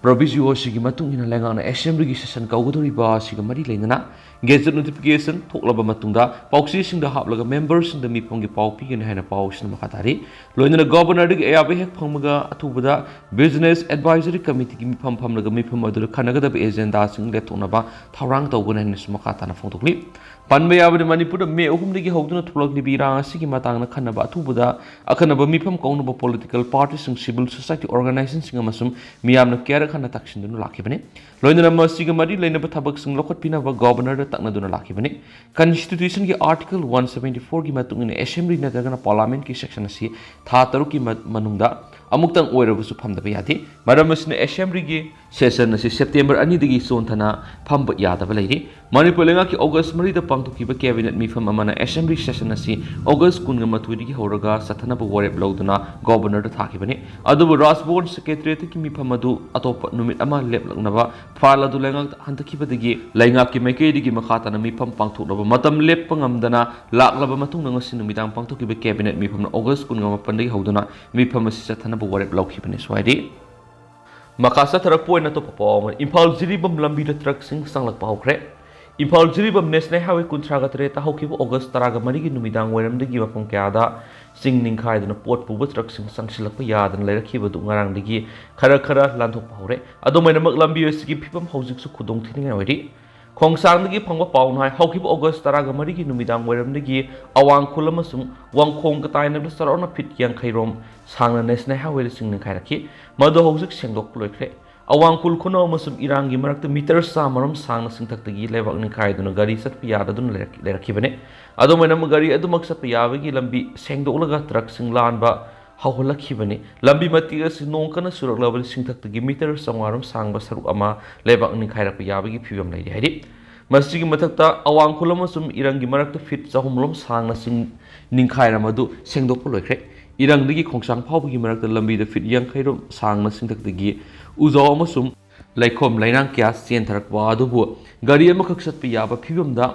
Proviso ꯑꯁꯤꯒꯤ ꯃꯇꯨꯡ ꯏꯟꯅ ꯂꯩꯉꯥꯛꯅ Assembly ꯒꯤ session ꯀꯧꯒꯗꯧꯔꯤꯕ ꯑꯁꯤꯒ ꯃꯔꯤ ꯂꯩꯅꯅ gazette notification ꯊꯣꯛꯂꯕ ꯃꯇꯨꯡꯗ ꯄꯥꯎꯆꯦꯁꯤꯡꯗ ꯍꯥꯞꯂꯒ member ꯁꯤꯡꯗ ꯃꯤꯐꯝꯒꯤ ꯄꯥꯎ ꯄꯤꯒꯅꯤ ꯍꯥꯏꯅ ꯄꯥꯎ ꯑꯁꯤꯅ ꯃꯈꯥ ꯇꯥꯔꯤ꯫ ꯂꯣꯏꯅꯅ Governor ꯗꯒꯤ ꯑꯌꯥꯕ ꯍꯦꯛ ꯐꯪꯕꯒ ꯑꯊꯨꯕꯗ Business Advisory Committee ꯒꯤ ꯃꯤꯐꯝ ꯐꯝꯂꯒ ꯃꯤꯐꯝ ꯑꯗꯨꯗ ꯈꯟꯅꯒꯗꯕ agenda ꯁꯤꯡ ꯂꯦꯞꯊꯣꯛꯅꯕ ꯊꯧꯔꯥꯡ ꯇꯧꯒꯅꯤ ꯍꯥꯏꯅꯁꯨ ꯃꯈꯥ ꯇꯥꯅ ꯐꯣꯡꯗꯣꯛꯂꯤ꯫ ꯄꯟꯕ ꯌꯥꯕꯗꯤ, ꯃꯅꯤꯄꯨꯔꯗ May ꯑꯍꯨꯝꯗꯒꯤ ꯍꯧꯗꯨꯅ ꯊꯣꯛꯂꯛꯂꯤꯕ ꯏꯔꯥꯡ ꯑꯁꯤꯒꯤ ꯃꯇꯥꯡꯗ ꯈꯟꯅꯕ ꯑꯊꯨꯕꯗ ꯑꯈꯟꯅꯕ ꯃꯤꯐꯝ ꯀꯧꯅꯕ political party ꯁꯤꯡ, civil society organization ꯁꯤꯡ ꯑꯃꯁꯨꯡ ꯃꯤꯌꯥꯝꯅ ꯀꯌꯥꯔꯛ ꯍꯟꯅ ꯇꯛꯁꯤꯟꯗꯨꯅ ꯂꯥꯛꯈꯤꯕꯅꯤ꯫ ꯂꯣꯏꯅꯅ ꯃꯁꯤꯒ ꯃꯔꯤ ꯂꯩꯅꯕ ꯊꯕꯛꯁꯤꯡ ꯂꯧꯈꯠꯄꯤꯅꯕ Governor ꯗ ꯇꯛꯅꯗꯨꯅ ꯂꯥꯛꯈꯤꯕꯅꯤ꯫ Constitution ꯒꯤ Article one seventy four ꯒꯤ ꯃꯇꯨꯡ ꯏꯟꯅ Assembly ꯅꯠꯇ꯭ꯔꯒꯅ Parliament ꯀꯤ session ꯑꯁꯤ ꯊꯥ ꯇꯔꯨꯛꯀꯤ ꯃ-, ꯃꯅꯨꯡꯗ ꯑꯃꯨꯛꯇꯪ ꯑꯣꯏꯔꯕꯁꯨ ꯐꯝꯗꯕ ꯌꯥꯗꯦ꯫ ꯃꯔꯝ ꯑꯁꯤꯅ Assembly ꯒꯤ session ꯑꯁꯤ September ꯑꯅꯤꯗꯒꯤ ꯆꯣꯟꯊꯅ ꯐꯝꯕ ꯌꯥꯗꯕ ꯂꯩꯔꯤ꯫ ꯃꯅꯤꯄꯨꯔ ꯂꯩꯉꯥꯛꯀꯤ August ꯃꯔꯤꯗ ꯄꯥꯡꯊꯣꯛꯈꯤꯕ cabinet ꯃꯤꯐꯝ ꯑꯃꯅ Assembly session ꯑꯁꯤ August ꯀꯨꯟꯒ ꯃꯥꯊꯣꯏꯗꯒꯤ ꯍꯧꯔꯒ ꯆꯠꯊꯅꯕ ꯋꯥꯔꯦꯞ ꯂꯧꯗꯨꯅ Governor ꯗ ꯊꯥꯈꯤꯕꯅꯤ꯫ ꯑꯗꯨꯕꯨ Raj Bhavan Secretariat ꯀꯤ ꯃꯤꯐꯝ ꯑꯗꯨ ꯑꯇꯣꯞꯄ ꯅꯨꯃꯤꯠ ꯑꯃ ꯂꯦꯞꯂꯛꯅꯕ file ꯑꯗꯨ ꯂꯩꯉꯥꯛꯇ ꯍꯟꯊꯈꯤꯕꯗꯒꯤ ꯂꯩꯉꯥꯛꯀꯤ ꯃꯥꯏꯀꯩꯗꯒꯤ ꯃꯈꯥ ꯇꯥꯅ ꯃꯤꯐꯝ ꯄꯥꯡꯊꯣꯛꯅꯕ ꯃꯇꯝ ꯂꯦꯞꯄ ꯉꯝꯗꯅ ꯂꯥꯛꯂꯕ ꯃꯇꯨꯡꯗ ꯉꯁꯤ ꯅꯨꯃꯤꯗꯥꯡ ꯄꯥꯡꯊꯣꯛꯈꯤꯕ cabinet ꯃꯤꯐꯝꯅ August ꯀꯨꯟꯒ ꯃꯥꯄꯟꯗꯒꯤ ꯍꯧꯗꯨꯅ ꯃꯤꯐꯝ ꯑꯁꯤ ꯆꯠꯊꯅꯕ ꯋꯥꯔꯦꯞ ꯂꯧꯈꯤꯕꯅꯤ꯫ ꯁ꯭ꯋꯥꯏꯗꯤ ꯃꯈꯥ ꯆꯠꯊꯔꯛꯄ ꯑꯣꯏꯅ ꯑꯇꯣꯞꯄ ꯄꯥꯎ ꯑꯃ, ꯏꯝꯐꯥꯜ ꯖꯤꯔꯤꯕꯥꯝ ꯂꯝꯕꯤꯗ truck ꯁꯤꯡ ꯆꯪꯂꯛꯄ ꯍꯧꯈ꯭ꯔꯦ꯫ ꯏꯝꯐꯥꯜ ꯖꯤꯔꯤꯕꯥꯝ National Highway ꯀꯨꯟꯊ꯭ꯔꯥꯒ ꯇꯔꯦꯠꯇ ꯍꯧꯈꯤꯕ August ꯇꯔꯥꯒ ꯃꯔꯤꯒꯤ ꯅꯨꯃꯤꯗꯥꯡ ꯋꯥꯏꯔꯝꯗꯒꯤ ꯃꯐꯝ ꯀꯌꯥꯗ ꯆꯤꯡ ꯅꯤꯡꯈꯥꯏꯗꯨꯅ ꯄꯣꯠ ꯄꯨꯕ truck ꯁꯤꯡ ꯆꯪꯁꯤꯜꯂꯛꯄ ꯌꯥꯗꯅ ꯂꯩꯔꯛꯈꯤꯕ ꯑꯗꯨ ꯉꯔꯥꯡꯗꯒꯤ ꯈꯔ ꯈꯔ ꯂꯥꯟꯊꯣꯛꯄ ꯍꯧꯔꯦ꯫ ꯑꯗꯨꯃꯥꯏꯅꯃꯛ ꯂꯝꯕꯤ ꯑꯁꯤꯒꯤ ꯐꯤꯕꯝ ꯍꯧꯖꯤꯛꯁꯨ ꯈꯨꯗꯣꯡ ꯊꯤꯅꯤꯡꯉꯥꯏ ꯑꯣꯏꯔꯤ꯫ ꯈꯣꯡꯁꯥꯡꯗꯒꯤ ꯐꯪꯕ ꯄꯥꯎꯅ ꯍꯥꯏ, ꯍꯧꯈꯤꯕ ꯑꯣꯒꯁ ꯇꯔꯥꯒ ꯃꯔꯤꯒꯤ ꯅꯨꯃꯤꯗꯥꯡ ꯋꯥꯏꯔꯝꯗꯒꯤ ꯑꯋꯥꯡ ꯈꯨꯜ ꯑꯃꯁꯨꯡ ꯋꯥꯡꯈꯣꯡ ꯀꯇꯥꯏꯅꯕꯗ ꯆꯥꯎꯔꯥꯛꯅ ꯐꯤꯠ ꯌꯥꯡꯈꯩ ꯔꯣꯝ ꯁꯥꯡꯅ National Highway ꯗ ꯁꯤꯡ ꯅꯤꯡꯈꯥꯏꯔꯛꯈꯤ꯫ ꯃꯗꯨ ꯍꯧꯖꯤꯛ ꯁꯦꯡꯗꯣꯛꯄ ꯂꯣꯏꯈ꯭ꯔꯦ꯫ ꯑꯋꯥꯡ ꯈꯨꯜ ꯈꯨꯅꯧ ꯑꯃꯁꯨꯡ ꯏꯔꯥꯡꯒꯤ ꯃꯔꯛꯇ ꯃꯤꯇꯔ ꯆꯥꯝꯃ ꯔꯣꯝ ꯁꯥꯡꯅ ꯁꯤꯡꯊꯛꯇꯒꯤ ꯂꯩꯕꯥꯛ ꯅꯤꯡꯈꯥꯏꯗꯨꯅ ꯒꯥꯔꯤ ꯆꯠꯄ ꯌꯥꯗꯗꯨꯅ ꯂꯩꯔꯛ-, ꯂꯩꯔꯛꯈꯤꯕꯅꯤ꯫ ꯑꯗꯨꯝ ꯑꯣꯏꯅꯃꯛ, ꯒꯥꯔꯤ ꯑꯗꯨꯃꯛ ꯆꯠꯄ ꯌꯥꯕꯒꯤ ꯂꯝꯕꯤ ꯁꯦꯡꯗꯣꯛꯂꯒ ꯇ꯭ꯔꯛꯁꯤꯡ ꯂꯥꯟꯕ ꯍꯧꯍꯜꯂꯛꯈꯤꯕꯅꯤ꯫ ꯂꯝꯕꯤ ꯃꯇꯦꯛ ꯑꯁꯤ ꯅꯣꯡ ꯀꯟꯅ ꯆꯨꯔꯛꯂꯕꯗꯤ ꯁꯤꯡꯊꯛꯇꯒꯤ ꯃꯤꯇꯔ ꯆꯥꯝꯃꯉꯥ ꯔꯣꯝ ꯁꯥꯡꯕ ꯁꯔꯨꯛ ꯑꯃ ꯂꯩꯕꯥꯛ ꯅꯤꯡꯈꯥꯏꯔꯛꯄ ꯌꯥꯕꯒꯤ ꯐꯤꯕꯝ ꯂꯩꯔꯤ ꯍꯥꯏꯔꯤ꯫ ꯃꯁꯤꯒꯤ ꯃꯊꯛꯇ, ꯑꯋꯥꯡ ꯈꯨꯜ ꯑꯃꯁꯨꯡ ꯏꯔꯪꯒꯤ ꯃꯔꯛꯇ ꯐꯤꯠ ꯆꯍꯨꯝ ꯔꯣꯝ ꯁꯥꯡꯅ ꯁꯤꯡ ꯅꯤꯡꯈꯥꯏꯔꯝꯕ ꯑꯗꯨ ꯁꯦꯡꯗꯣꯛꯄ ꯂꯣꯏꯈ꯭ꯔꯦ꯫ ꯏꯔꯪꯗꯒꯤ ꯈꯣꯡꯁꯥꯡ ꯐꯥꯎꯕꯒꯤ ꯃꯔꯛꯇ ꯂꯝꯕꯤꯗ ꯐꯤꯠ ꯌꯥꯡꯈꯩ ꯔꯣꯝ ꯁꯥꯡꯅ ꯁꯤꯡꯊꯛꯇꯒꯤ ꯎꯖꯥꯎ ꯑꯃꯁꯨꯡ ꯂꯩꯈꯣꯝ ꯂꯩꯅꯥꯡ ꯀꯌꯥ ꯆꯦꯟꯊꯔꯛꯄ ꯑꯗꯨꯕꯨ ꯒꯥꯔꯤ ꯑꯃꯈꯛ ꯆꯠꯄ ꯌꯥꯕ ꯐꯤꯕꯝꯗ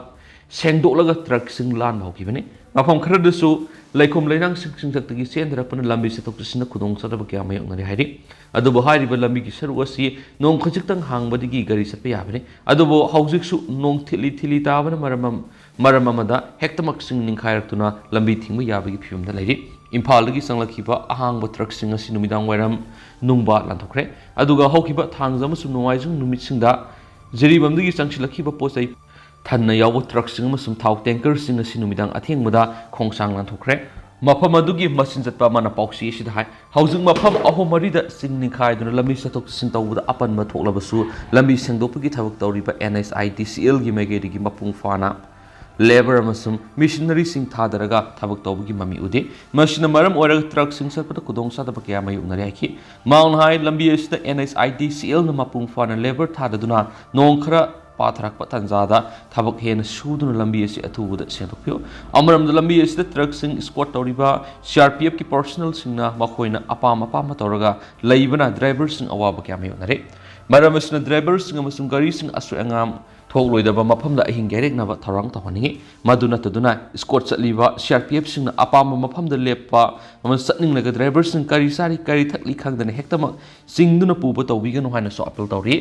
ꯁꯦꯡꯗꯣꯛꯂꯒ ꯇ꯭ꯔꯛꯁꯤꯡ ꯂꯥꯟꯕ ꯍꯧꯈꯤꯕꯅꯤ꯫ ꯃꯐꯝ ꯈꯔꯗꯁꯨ ꯂꯩꯈꯣꯝ ꯂꯩꯅꯥꯡꯁꯤꯡ ꯁꯤꯡꯊꯛꯇꯒꯤ ꯆꯦꯟꯊꯔꯛꯄꯅ ꯂꯝꯕꯤ ꯆꯠꯊꯣꯛ ꯆꯠꯁꯤꯟꯗ ꯈꯨꯗꯣꯡꯆꯥꯗꯕ ꯀꯌꯥ ꯃꯥꯌꯣꯛꯅꯔꯤ ꯍꯥꯏꯔꯤ꯫ ꯑꯗꯨꯕꯨ ꯍꯥꯏꯔꯤꯕ ꯂꯝꯕꯤꯒꯤ ꯁꯔꯨꯛ ꯑꯁꯤ ꯅꯣꯡ ꯈꯖꯤꯛꯇꯪ ꯍꯥꯡꯕꯗꯒꯤ ꯒꯥꯔꯤ ꯆꯠꯄ ꯌꯥꯕꯅꯤ꯫ ꯑꯗꯨꯕꯨ ꯍꯧꯖꯤꯛꯁꯨ ꯅꯣꯡ ꯊꯤꯠꯂꯤ ꯊꯤꯠꯂꯤ ꯇꯥꯕꯅ ꯃꯔꯝ ꯑꯃ-, ꯃꯔꯝ ꯑꯃꯗ ꯍꯦꯛꯇꯃꯛ ꯁꯤꯡ ꯅꯤꯡꯈꯥꯏꯔꯛꯇꯨꯅ ꯂꯝꯕꯤ ꯊꯤꯡꯕ ꯌꯥꯕꯒꯤ ꯐꯤꯕꯝꯗ ꯂꯩꯔꯤ꯫ ꯏꯝꯐꯥꯜꯗꯒꯤ ꯆꯪꯂꯛꯈꯤꯕ ꯑꯍꯥꯡꯕ ꯇ꯭ꯔꯛꯁꯤꯡ ꯑꯁꯤ ꯅꯨꯃꯤꯗꯥꯡ ꯋꯥꯏꯔꯝ ꯅꯨꯡꯕ ꯂꯥꯟꯊꯣꯛꯈ꯭ꯔꯦ꯫ ꯑꯗꯨꯒ ꯍꯧꯈꯤꯕ ꯊꯥꯡꯖ ꯑꯃꯁꯨꯡ ꯅꯣꯡꯃꯥꯏꯖꯤꯡ ꯅꯨꯃꯤꯠꯁꯤꯡꯗ ꯖꯤꯔꯤꯕꯥꯝꯗꯒꯤ ꯆꯪꯁꯤꯜꯂꯛꯈꯤꯕ ꯄꯣꯠ ꯆꯩ ꯊꯟꯅ ꯌꯥꯎꯕ ꯇ꯭ꯔꯛꯁꯤꯡ ꯑꯃꯁꯨꯡ ꯊꯥꯎ ꯇꯦꯡꯀꯔꯁꯤꯡ ꯑꯁꯤ ꯅꯨꯃꯤꯗꯥꯡ ꯑꯊꯦꯡꯕꯗ ꯈꯣꯡꯁꯥꯡ ꯂꯥꯟꯊꯣꯛꯈ꯭ꯔꯦ꯫ ꯃꯐꯝ ꯑꯗꯨꯒꯤ ꯃꯆꯤꯟ ꯆꯠꯄ ꯑꯃꯅ ꯄꯥꯎꯆꯦ ꯑꯁꯤꯗ ꯍꯥꯏ, ꯍꯧꯖꯤꯛ ꯃꯐꯝ ꯑꯍꯨꯝ ꯃꯔꯤꯗ ꯁꯤꯡ ꯅꯤꯡꯈꯥꯏꯗꯨꯅ ꯂꯝꯕꯤ ꯆꯠꯊꯣꯛ ꯆꯠꯁꯤꯟ ꯇꯧꯕꯗ ꯑꯄꯟꯕ ꯊꯣꯛꯂꯕꯁꯨ, ꯂꯝꯕꯤ ꯁꯦꯡꯗꯣꯛꯄꯒꯤ ꯊꯕꯛ ꯇꯧꯔꯤꯕ NHIDCL ꯒꯤ ꯃꯥꯏꯀꯩꯗꯒꯤ ꯃꯄꯨꯡ ꯐꯥꯅ ꯂꯦꯕꯔ ꯑꯃꯁꯨꯡ ꯃꯤꯁꯤꯅꯔꯤꯁꯤꯡ ꯊꯥꯗꯔꯒ ꯊꯕꯛ ꯇꯧꯕꯒꯤ ꯃꯃꯤ ꯎꯗꯦ꯫ ꯃꯁꯤꯅ ꯃꯔꯝ ꯑꯣꯏꯔꯒ ꯇ꯭ꯔꯛꯁꯤꯡ ꯆꯠꯄꯗ ꯈꯨꯗꯣꯡꯆꯥꯗꯕ ꯀꯌꯥ ꯃꯥꯌꯣꯛꯅꯔꯤ ꯍꯥꯏꯈꯤ꯫ ꯃꯥꯡꯅ ꯍꯥꯏ, ꯂꯝꯕꯤ ꯑꯁꯤꯗ NHIDCL ꯅ ꯃꯄꯨꯡ ꯐꯥꯅ ꯂꯦꯕꯔ ꯊꯥꯗꯗꯨꯅ ꯅꯣꯡ ꯈꯔ ꯄꯥꯊꯔꯛꯄ ꯇꯥꯟꯖꯥꯗ ꯊꯕꯛ ꯍꯦꯟꯅ ꯁꯨꯗꯨꯅ ꯂꯝꯕꯤ ꯑꯁꯤ ꯑꯊꯨꯕꯗ ꯁꯦꯡꯗꯣꯛꯄꯤꯌꯨ꯫ ꯑꯃꯔꯣꯝꯗ, ꯂꯝꯕꯤ ꯑꯁꯤꯗ ꯇ꯭ꯔꯛꯁꯤꯡ ꯏꯁꯀꯣꯔꯠ ꯇꯧꯔꯤꯕ CRPF ꯀꯤ ꯄꯔꯁꯣꯅꯦꯜꯁꯤꯡꯅ ꯃꯈꯣꯏꯅ ꯑꯄꯥꯝ ꯑꯄꯥꯝꯕ ꯇꯧꯔꯒ ꯂꯩꯕꯅ ꯗ꯭ꯔꯥꯏꯚꯔꯁꯤꯡ ꯑꯋꯥꯕ ꯀꯌꯥ ꯃꯥꯌꯣꯛꯅꯔꯦ꯫ ꯃꯔꯝ ꯑꯁꯤꯅ ꯗ꯭ꯔꯥꯏꯚꯔꯁꯤꯡ ꯑꯃꯁꯨꯡ ꯒꯥꯔꯤꯁꯤꯡ ꯑꯁꯣꯏ ꯑꯉꯥꯝ ꯊꯣꯛꯂꯣꯏꯗꯕ ꯃꯐꯝꯗ ꯑꯍꯤꯡ ꯌꯥꯏꯔꯦꯛꯅꯕ ꯊꯧꯔꯥꯡ ꯇꯧꯍꯟꯅꯤꯡꯏ꯫ ꯃꯗꯨ ꯅꯠꯇꯗꯨꯅ, ꯏꯁꯀꯣꯔꯠ ꯆꯠꯂꯤꯕ CRPF ꯁꯤꯡꯅ ꯑꯄꯥꯝꯕ ꯃꯐꯝꯗ ꯂꯦꯞꯄ ꯑꯃꯁꯨꯡ ꯆꯠꯅꯤꯡꯂꯒ ꯗ꯭ꯔꯥꯏꯚꯔꯁꯤꯡ ꯀꯔꯤ ꯆꯥꯔꯤ ꯀꯔꯤ ꯊꯛꯂꯤ ꯈꯪꯗꯅ ꯍꯦꯛꯇꯃꯛ ꯆꯤꯡꯗꯨꯅ ꯄꯨꯕ ꯇꯧꯕꯤꯒꯅꯨ ꯍꯥꯏꯅꯁꯨ ꯑꯥꯄꯤꯜ ꯇꯧꯔꯤ꯫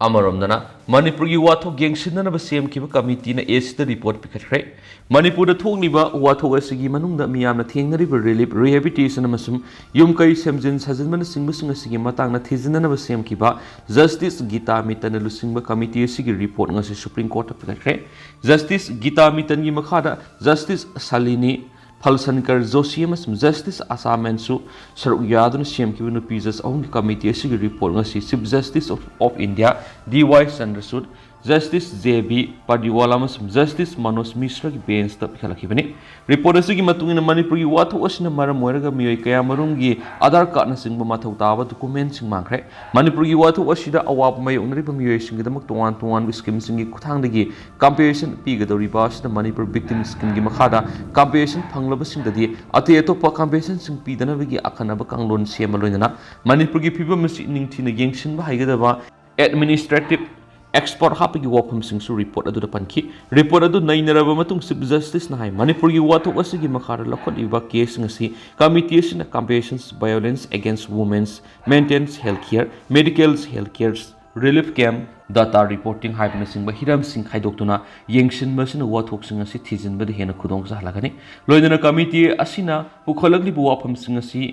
ꯑꯃꯔꯣꯝꯗꯅ, ꯃꯅꯤꯄꯨꯔꯒꯤ ꯋꯥꯊꯣꯛ ꯌꯦꯡꯁꯤꯟꯅꯅꯕ ꯁꯦꯝꯈꯤꯕ ꯀꯃꯤꯇꯤꯅ ꯑꯦꯁꯤꯗ ꯔꯤꯄꯣꯔꯠ ꯄꯤꯈꯠꯈ꯭ꯔꯦ꯫ ꯃꯅꯤꯄꯨꯔꯗ ꯊꯣꯛꯂꯤꯕ ꯋꯥꯊꯣꯛ ꯑꯁꯤꯒꯤ ꯃꯅꯨꯡꯗ ꯃꯤꯌꯥꯝꯅ ꯊꯦꯡꯅꯔꯤꯕ ꯔꯤꯂꯤꯐ, ꯔꯤꯍꯦꯕꯤꯂꯤꯇꯦꯁꯟ ꯑꯃꯁꯨꯡ ꯌꯨꯝ ꯀꯩ ꯁꯦꯝꯖꯤꯟ ꯁꯥꯖꯤꯟꯕꯅꯆꯤꯡꯕꯁꯤꯡ ꯑꯁꯤꯒꯤ ꯃꯇꯥꯡꯗ ꯊꯤꯖꯤꯟꯅꯅꯕ ꯁꯦꯝꯈꯤꯕ ꯖꯁꯇꯤꯁ ꯒꯤꯇꯥ ꯃꯤꯇꯟꯅ ꯂꯨꯆꯤꯡꯕ ꯀꯃꯤꯇꯤ ꯑꯁꯤꯒꯤ ꯔꯤꯄꯣꯔꯠ ꯉꯁꯤ ꯁꯨꯄ꯭ꯔꯤꯝ ꯀꯣꯔꯠꯇ ꯄꯤꯈꯠꯈ꯭ꯔꯦ꯫ ꯖꯁꯇꯤꯁ ꯒꯤꯇꯥ ꯃꯤꯇꯟꯒꯤ ꯃꯈꯥꯗ ꯖꯁꯇꯤꯁ ꯁꯥꯂꯤꯅꯤ, ꯐꯜꯁꯟꯀꯔ ꯖꯣꯁꯤ ꯑꯃꯁꯨꯡ ꯖꯁꯇꯤꯁ ꯑꯁꯥꯃꯦꯟꯁꯨ ꯁꯔꯨꯛ ꯌꯥꯗꯨꯅ ꯁꯦꯝꯈꯤꯕ ꯅꯨꯄꯤ ꯖꯁ ꯑꯍꯨꯝꯒꯤ ꯀꯃꯤꯇꯤ ꯑꯁꯤꯒꯤ ꯔꯤꯄꯣꯔꯠ ꯉꯁꯤ chief justice of, of India D Y Chandrachud, justice J B Pardiwala ꯑꯃꯁꯨꯡ ꯖꯁꯇꯤꯁ ꯃꯅꯣꯖ ꯃꯤꯁ꯭ꯔꯒꯤ ꯕꯦꯟꯁꯇ ꯄꯤꯈꯠꯂꯛꯈꯤꯕꯅꯤ꯫ ꯔꯤꯄꯣꯔꯠ ꯑꯁꯤꯒꯤ ꯃꯇꯨꯡ ꯏꯟꯅ ꯃꯅꯤꯄꯨꯔꯒꯤ ꯋꯥꯊꯣꯛ ꯑꯁꯤꯅ ꯃꯔꯝ ꯑꯣꯏꯔꯒ ꯃꯤꯑꯣꯏ ꯀꯌꯥ ꯃꯔꯨꯝꯒꯤ ꯑꯙꯥꯔ ꯀꯥꯔꯗꯅꯆꯤꯡꯕ ꯃꯊꯧ ꯇꯥꯕ ꯗꯣꯀꯨꯃꯦꯟꯁꯤꯡ ꯃꯥꯡꯈ꯭ꯔꯦ꯫ ꯃꯅꯤꯄꯨꯔꯒꯤ ꯋꯥꯊꯣꯛ ꯑꯁꯤꯗ ꯑꯋꯥꯕ ꯃꯥꯌꯣꯛꯅꯔꯤꯕ ꯃꯤꯑꯣꯏꯁꯤꯡꯒꯤꯗꯃꯛ ꯇꯣꯉꯥꯟ ꯇꯣꯉꯥꯟꯕ ꯁ꯭ꯀꯤꯝꯁꯤꯡꯒꯤ ꯈꯨꯠꯊꯥꯡꯗꯒꯤ ꯀꯝꯄꯦꯟꯁꯦꯁꯟ ꯄꯤꯒꯗꯧꯔꯤꯕ ꯑꯁꯤꯗ ꯃꯅꯤꯄꯨꯔ ꯚꯤꯛꯇꯤꯝ ꯁ꯭ꯀꯤꯝꯒꯤ ꯃꯈꯥꯗ ꯀꯝꯄꯦꯟꯁꯦꯁꯟ ꯐꯪꯂꯕꯁꯤꯡꯗꯗꯤ ꯑꯇꯩ ꯑꯇꯣꯞꯄ ꯀꯝꯄꯦꯟꯁꯦꯁꯟꯁꯤꯡ ꯄꯤꯗꯅꯕꯒꯤ ꯑꯈꯟꯅꯕ ꯀꯥꯡꯂꯣꯟ ꯁꯦꯝꯕ ꯂꯣꯏꯅꯅ ꯃꯅꯤꯄꯨꯔꯒꯤ ꯐꯤꯕꯝ ꯑꯁꯤ ꯅꯤꯡꯊꯤꯅ ꯌꯦꯡꯁꯤꯟꯕ ꯍꯩꯒꯗꯕ ꯑꯦꯗꯃꯤꯅꯤꯁꯇ꯭ꯔꯦꯇꯤꯚ ꯑꯦꯛꯁꯄꯔꯠ ꯍꯥꯞꯄꯒꯤ ꯋꯥꯐꯝꯁꯤꯡꯁꯨ ꯔꯤꯄꯣꯔꯠ ꯑꯗꯨꯗ ꯄꯟꯈꯤ꯫ ꯔꯤꯄꯣꯔꯠ ꯑꯗꯨ ꯅꯩꯅꯔꯕ ꯃꯇꯨꯡ ꯆꯤꯐ ꯖꯁꯇꯤꯁꯅ ꯍꯥꯏ, ꯃꯅꯤꯄꯨꯔꯒꯤ ꯋꯥꯊꯣꯛ ꯑꯁꯤꯒꯤ ꯃꯈꯥꯗ ꯂꯧꯈꯠꯂꯤꯕ ꯀꯦꯁꯁꯤꯡ ꯑꯁꯤ ꯀꯃꯤꯇꯤ ꯑꯁꯤꯅ compensation, violence against women's, mental health care, medical health care, relief camp, data reporting ꯍꯥꯏꯕꯅꯆꯤꯡꯕ ꯍꯤꯔꯝꯁꯤꯡ ꯈꯥꯏꯗꯣꯛꯇꯨꯅ ꯌꯦꯡꯁꯤꯟꯕ ꯑꯁꯤꯅ ꯋꯥꯊꯣꯛꯁꯤꯡ ꯑꯁꯤ ꯊꯤꯖꯤꯟꯕꯗ ꯍꯦꯟꯅ ꯈꯨꯗꯣꯡ ꯆꯥꯍꯜꯂꯒꯅꯤ꯫ ꯂꯣꯏꯅꯅ ꯀꯃꯤꯇꯤ ꯑꯁꯤꯅ ꯄꯨꯈꯠꯂꯛꯂꯤꯕ ꯋꯥꯐꯝꯁꯤꯡ ꯑꯁꯤ